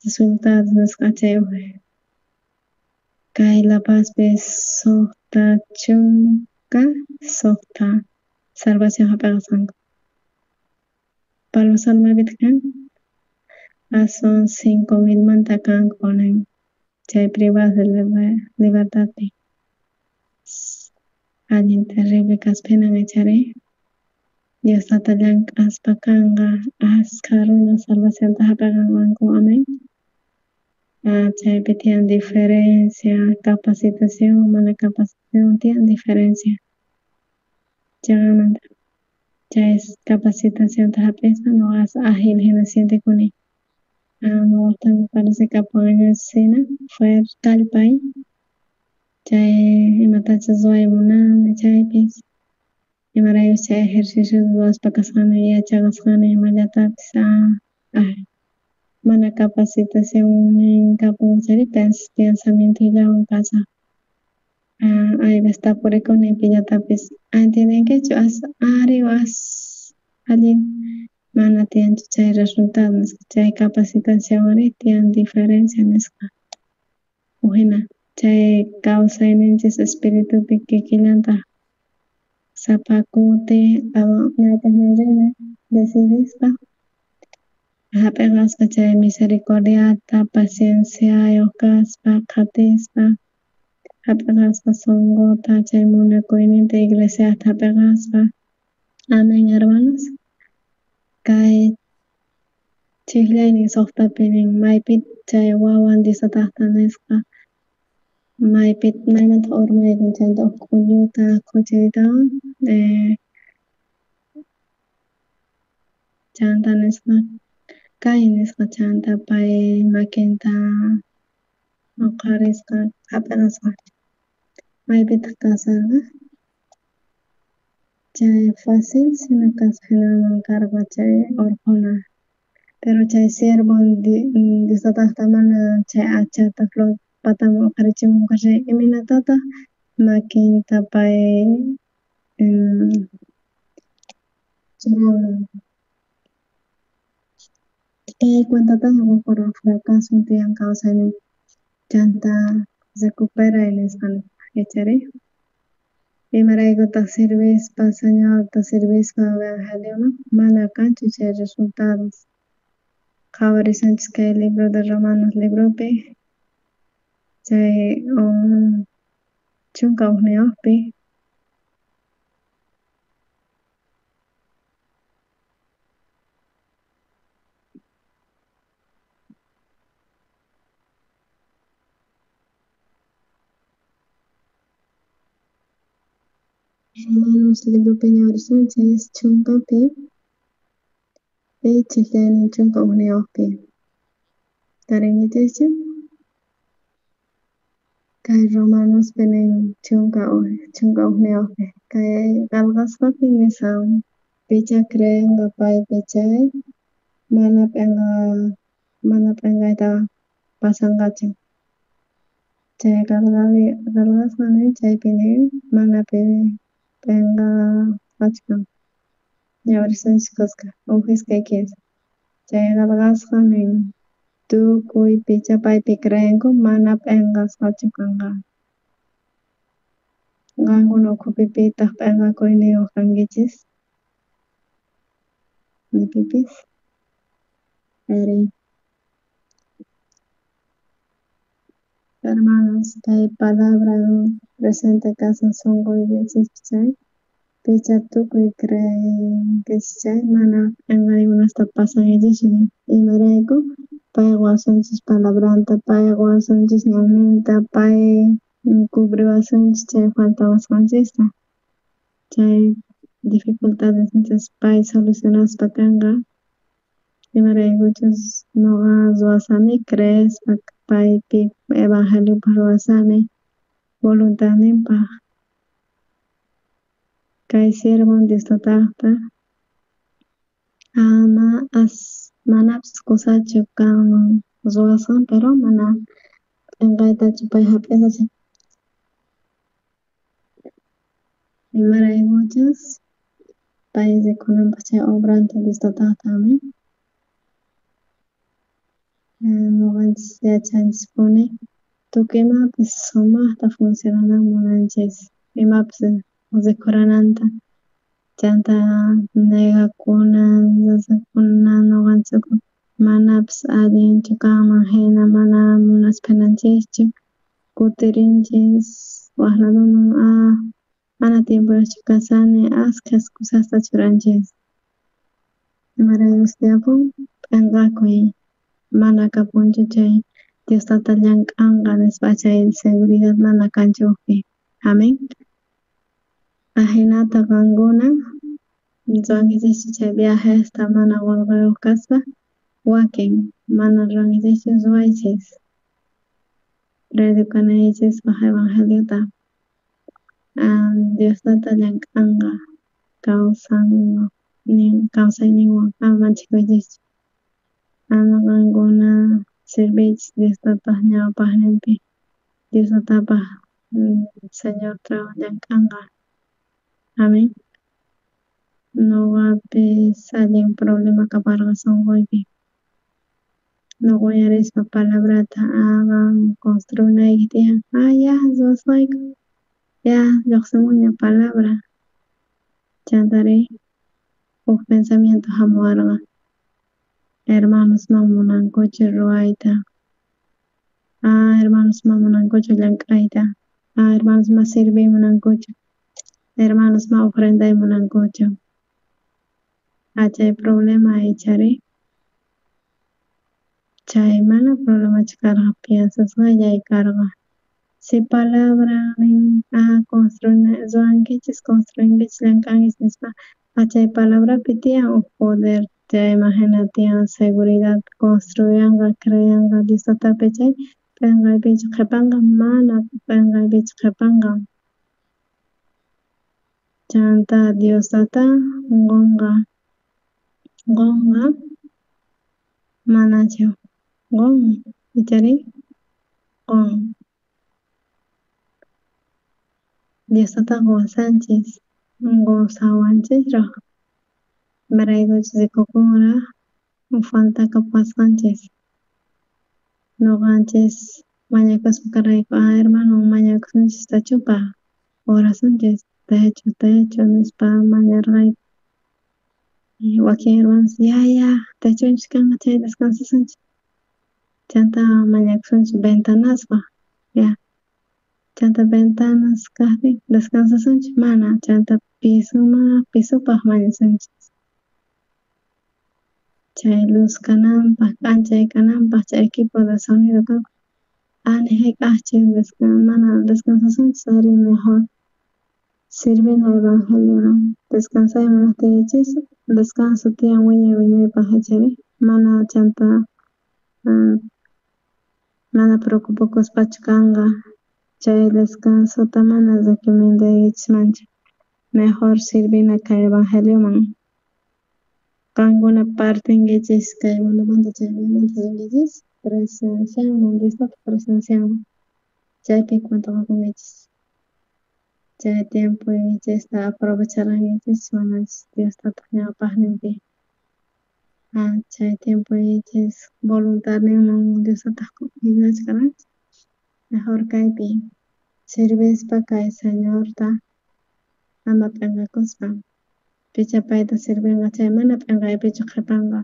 resultados nisqa chay kay La Pazpi 66 salvación hap'iqasqanku. Palo Salmapitaq kan aswan 5000 manta kanku nin chay privados de libertadpi. Allin terrible kaspa hinan ichari Dios tata llank'aspa kanqa askha runa salvacionta hap'iqanqanku. Amén. Chaypi tiyan diferencia capacitación mana capacitación tiyan diferencia. Chayamanta chay capacitacionta hap'ispa noqa ágil hina sientekuni. Noqata me parece kapuwanñas hina fuerte kallpay chay imatachus ruway munani chaypis imaraykus chay ejercicio ruwaspa kasqani yachaqasqani imallatapis mana capacitación kapun chayri pensamientoyllawan kasaq. Ayveces tapurikuni pillatapis entiendenkichu ari as allin mana tiyanchu chay resultado nisqa chay capacitación ari tiyan diferencia nisqa. Huk hina chay kawsayninchis espiritupi kikillantaq sapa kuti ñawpaqman rina decidispa hap'iqaspa chay misericordiata pacienciayuq kaspa qhatispa hap'iqaspa sunquta chay munakuyninta iglesiata hap'iqaspa Amén, hermanos. Kay chijllaynin suqtapi nin maypi chay wawan Diostataqta nisqa maypi maymanta urmaykun chanta uj k'ulluta khuchaytawan chanta nisqa kay nisqa chanta pay makinta uqharisqa hap'iqasqa maypitaq kasarqa chay fácil sino kasqanaman karqa chay urqhuna pero chay siervo Diostataqta mana chay hachata pataman uqharichimun kashan imaynatataq makinta pay churanman kay cuentataña qokurqa fracaso tiyan kawsaynin chanta recuperay nisqa yachari imaraykutaq sirvispa Señorta sirvispa evangelioman mana kanchu chay resultados qhawarisanchis kay libro de Romanos libropi chay 11pi Romanos libropi ñawirisunchis 10pi chijllaynin 11pi tarinkichikchu kay Romanospi nin 11pi kay qelqasqapi nisqan picha creenqa paypi chay mana p'enqayta pasanqachu chay qelqasqa nin chaypi nin mana p'enqasqachu kan ñawirisunchis kuska 1 2 3 chay qelqasqa nin tukuy picha paypi creenku mana p'enqasqachu kanqa qankuna ukhupi pitaq p'enqakuyniyuq kankichis ni pipis ari hermanos kay palabra presente kasan sunquykichikpi chay picha tukuy creenkichis chay mana p'enqaykunasta pasankichikchu imarayku pay qowasunchis palabranta pay qowasunchis ñanninta pay cubriwasunchis chay faltawasqanchista chay dificultades pay solucionaspa kanqa imaraykuchus nuqa ruwasani creespa paypi evangeliopaq ruwasani voluntadninpaq kay siervon Diostataqta ama as manapis kusachu kanman ruwasqan pero mana p'enqaytachu pay hap'isqa imaraykuchus pay rikunanpaq chay obranta Diostataqta amén nuqanchis yachanchispuni tukuy imapis sumaqta funcionanan munanchis imapis rikhurananta chanta negakuna sasakuna nuqanchik manapis allinchu kanman hina mana munaspa kutirinchis waj ladoman mana tiempoyuqchu kasani askha excusasta churanchis imaraykus tiyapun p'enqakuy mana kapunchu chay Dios tata llank'anqa nispa chay seguridad mana kanchu ukhupi amén ajinata qankuna ruwankichikchu chay viajesta mana qolqeyuq kaspa wakin mana ruwankichikchu ruwaychis predicanaykichispaq evangeliota Dios tata llank'anqa kawsayninwan ama manchakuychikchu ama qankuna sirviychis Dios tataq ñawpaqninpi Dios tatapaq Señor llank'anqa amén nuqapis allin problema kaparqa sunquypi nuqa uyarispa palabrata qan construinayki tiyan ya ruwasqayku ya lluqsimunña palabra chantari uj pensamiento hamuwarqa hermanos ma munankuchu ruwayta hermanos ma munankuchu llank'ayta hermanos ma sirviy munankuchu hermanos ma ofrenday munankuchu Chay problema ichari chay mana problemachu karqa piensasqallay karqa. Si palabra nin construina ruwankichis construinkichis llank'ankichis nispa chay palabrapi tiyan uj poder chayman hina tiyan seguridad construyanqa creyanqa Dios tatapi chay p'enqaypichu qhipanqa mana p'enqaypichu qhipanqa. Chanta Dios tata qunqa qunqa manachu qun ichari qun Dios tata quwasanchis qusawanchisraq imaraykuchus rikukunraq falta kapuwasqanchis nuqanchis mañakuspa karqayku hermano mañakusunchis techupaq orasunchis techo techo nispa mañarqayku y wakin hermanos ya ya techunchis kanqa chay descansasunchis chanta mañakusunchis ventanaspaq ya chanta ventanas kaqtin descansasunchis mana chanta pisupaq mañasunchis chay luz kananpaq k'anchay kananpaq chay equipo de sonido kanpaq ni hayk'aqchu mana descansasunchis ari mejor sirvina evangelio descansay munaqtiykichis descanso tiyan wiñay wiñaypaq ichari mana chanta mana preocupakuspachu kanqa chay descansota mana recomendaykichismanchu mejor sirvina kay evangelioman qankuna partinkichis kay mundomanta chay mundomanta rinkichis presencianman Diospaq presencianman chaypi cuenta qokunkichis chay tiempoykichista aprovecharqankichis manachus Dios tataq ñawpaqninpi chay tiempoykichis voluntadninman Dios tataq ayudachkarqanchis mejor kaypi sirvispa kay Señorta ama p'enqakuspa picha payta sirvinqa chay mana p'enqaypichu qhipanqa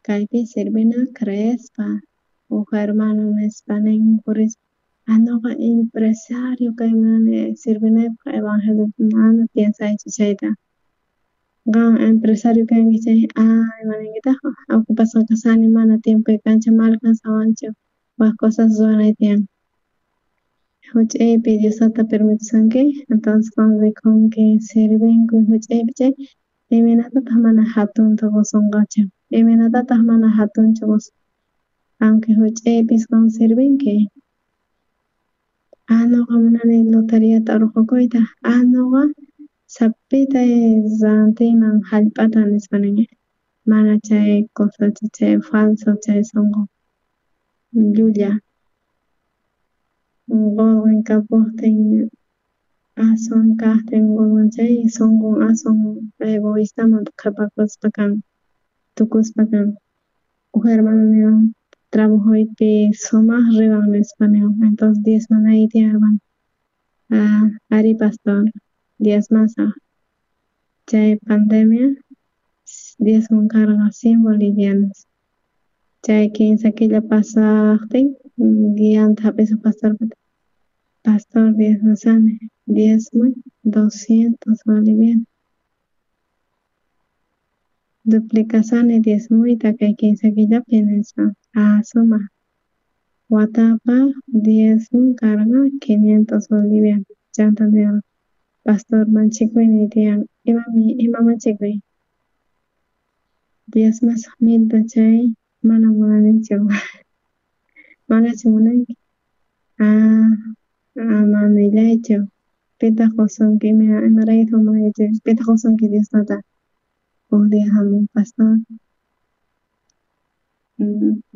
kaypi sirvina creespa uj hermano nispa nin purispa nuqa empresario kayman sirvinaypaq evangelio mana piensaychu chayta qan empresario kanki chay imaninkitaq ocupasqa kasani mana tiempoy kanchu ma alcanzawanchu waj cosas ruwanay tiyan huch'aypi Dios tata permitisunki entonces qan rikunki sirvinku huch'aypi chay imaynatataq mana hatunta qusunqachu imaynatataq mana hatunchu qusun aunque huch'aypis qan sirvinki nuqa munani loteriata urqhukuyta nuqa sapita rantiyman hallp'ata nispa nin mana chay cosachu chay falso chay sunqu llulla qulqin kapuqtin aswan kaqtin qulqin chay sunqun aswan egoistaman qhipakuspa kan tukuspa kan uj hermano niwan trabajoypi sumaq riwan nispa niwan entonces diezmanay tiyan hermano ari pastor diezmasaq chay pandemia diezmon karqa 100 bolivianos chay 15 killa pasaqtin guianta hap'isaq pastorpata pastor diezmasani diezmoy 200 bolivianos duplicasani diezmoyta kay 15 killapi nispa sumaq watapaq diezmon karqa 500 bolivianos chanta niwan pastor manchikuyniy tiyan ima manchikuy diezmasaq milta chay mana munanichu manachu munanki ama nillaychu pitaq qusunki imaraykutaq munankichu pitaq qusunki Dios tata uj día hamun pastor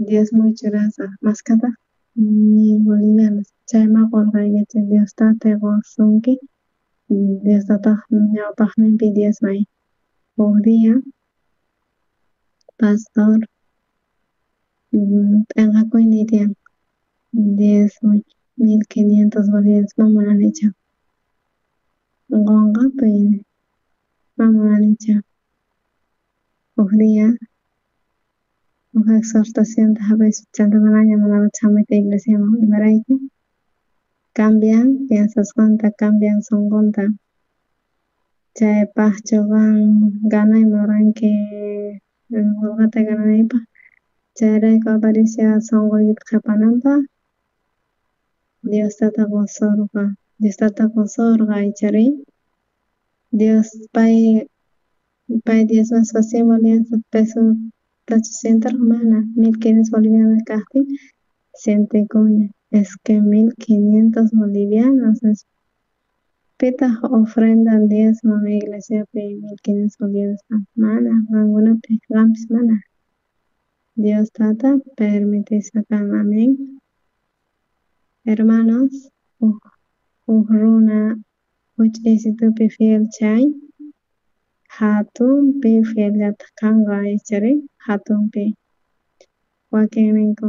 diezmoy churasaq maskataq 1000 bolivianos chayman qurqaykichik Dios tata qusunki Dios tataq ñawpaqninpi diezmay uj día pastor p'enqakuyniy tiyan diezmoy 1500 bolivianos mana munanichu qunqapuy mana munanichu uj día uj exhortacionta hap'ispa chanta manaña munarqachu hamuyta iglesiaman imarayku cambian piensasqanta cambian sunqunta. Chaypaqchu qan ganay muranki qolqeta gananaypaq chayrayku avaricia sunquykipi qhipananpaq Dios tata qusurqa Dios tata qusurqa ichari Dios pay pay diezmaspa 100 bolivianos peso tachu sientarqa mana 1500 bolivianos kaqtin sientekuña es que 1500 bolivianos nispa pitaq ofrendan diezman iglesiapi 1500 bolivianos mana qankunapi qampis mana Dios tata permitisqa kan amén. Hermanos uj runa huch'uysitupi fiel chay hatunpi fiellataq kanqa ichari hatunpi wakin ninku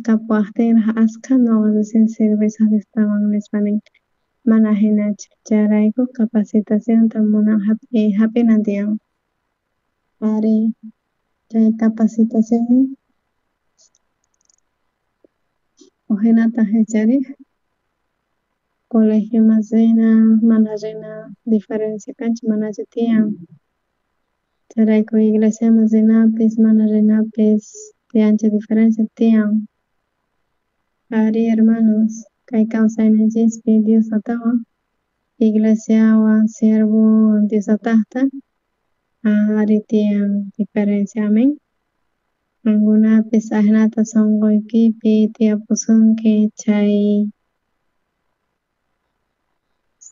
kapuwaqtinraq askha nuqa recién servisaq Diostawan nispa nin mana hinachu chayrayku capacitacionta munan hap'inan tiyan ari chay capacitación ujinataq ichari colegioman rina mana rina diferencia kanchu manachu tiyan chayrayku iglesiaman rinapis mana rinapis tiyanchu diferencia tiyan ari hermanos kay kawsayninchispi Dios tatawan iglesiawan siervowan Dios tataqta ari tiyan diferencia amén. Qankunapis ajinata sunquykipi tiyapusunki chay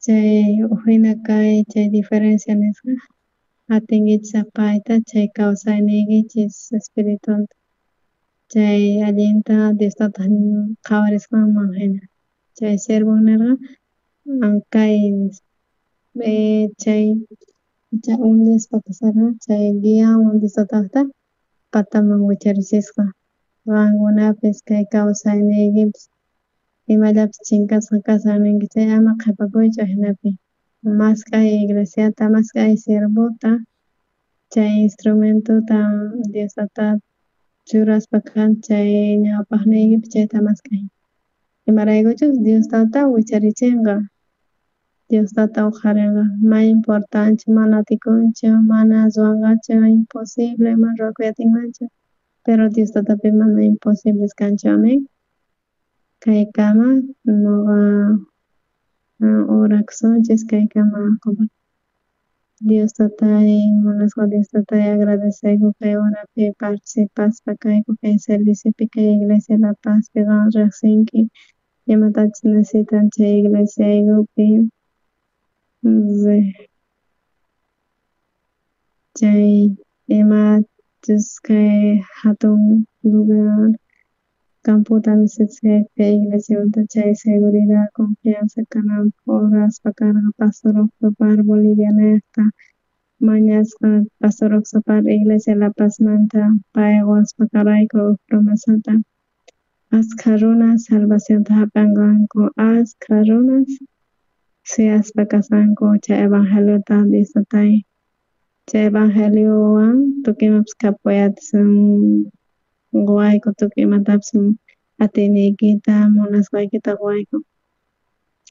chay ujina kay chay diferencia nisqa atinkichis apayta chay kawsayniykichis espiritualta chay allinta Dios tataq qhawarisqanman hina chay siervon nirqa kay chay hundispa kasharqa chay guiawan Dios tataqta pataman wicharichisqa qankunapis kay kawsayniykipis imallapis chinkasqa kashan ninki chay ama qhipakuychu ajinapi mask'ay iglesiata mask'ay siervota chay instrumentota Dios tata churaspa kan chay ñawpaqniykipi chayta mask'ay imaraykuchus Dios tata wicharichinqa Dios tata uqharinqa may importante mana atikunchu mana ruwanqachu imposible mana ruwakuy atinmanchu pero Dios tatapi mana imposibles kanchu amén. Kaykama nuqa orakusunchis kaykama Dios tatay munasqa Dios tatay agradeceyku kay horapi participaspa kayku kay serviciopi kay iglesia La Pazpi qan riqsinki imatachus necesitan chay iglesiaykupi chay imachus kay hatun lugar campota necesitasqaypi iglesiamanta chay seguridad confianza kananpaq oraspa karqa Pastor Oxopar Bolivianejta mañasqa Pastor Oxopar Iglesia La Pazmanta pay qospa karayku uj promesata askha runas salvacionta hap'anqanku askha runas suyaspa kasqanku chay evangeliota Dios tatay chay evangeliowan tukuy imapis kapuy atisun quwayku tukuy imatapis atiyniykita munasqaykita quwayku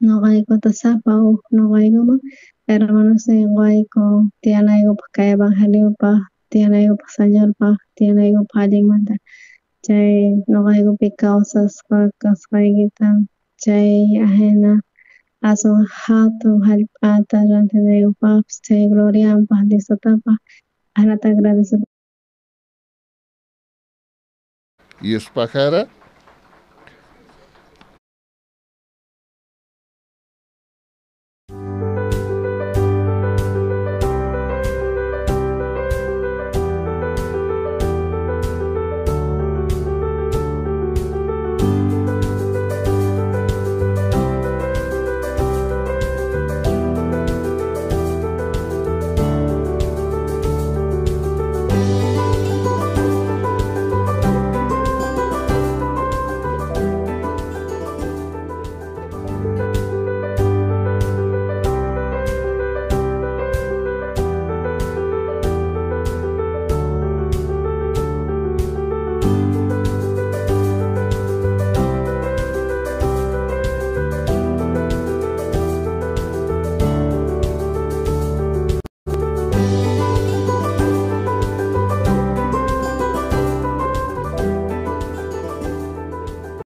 nuqaykuta sapa uj nuqaykuman hermanos quwayku tiyanaykupaq kay evangeliopaq tiyanaykupaq Señorpaq tiyanaykupaq allinmanta chay nuqaykupi kawsasqa kasqaykita chay ajina aswan hatun hallp'ata rantinaykupaqpis chay glorianpaq Dios tatapaq ajinata agradecemos.
Y Espajara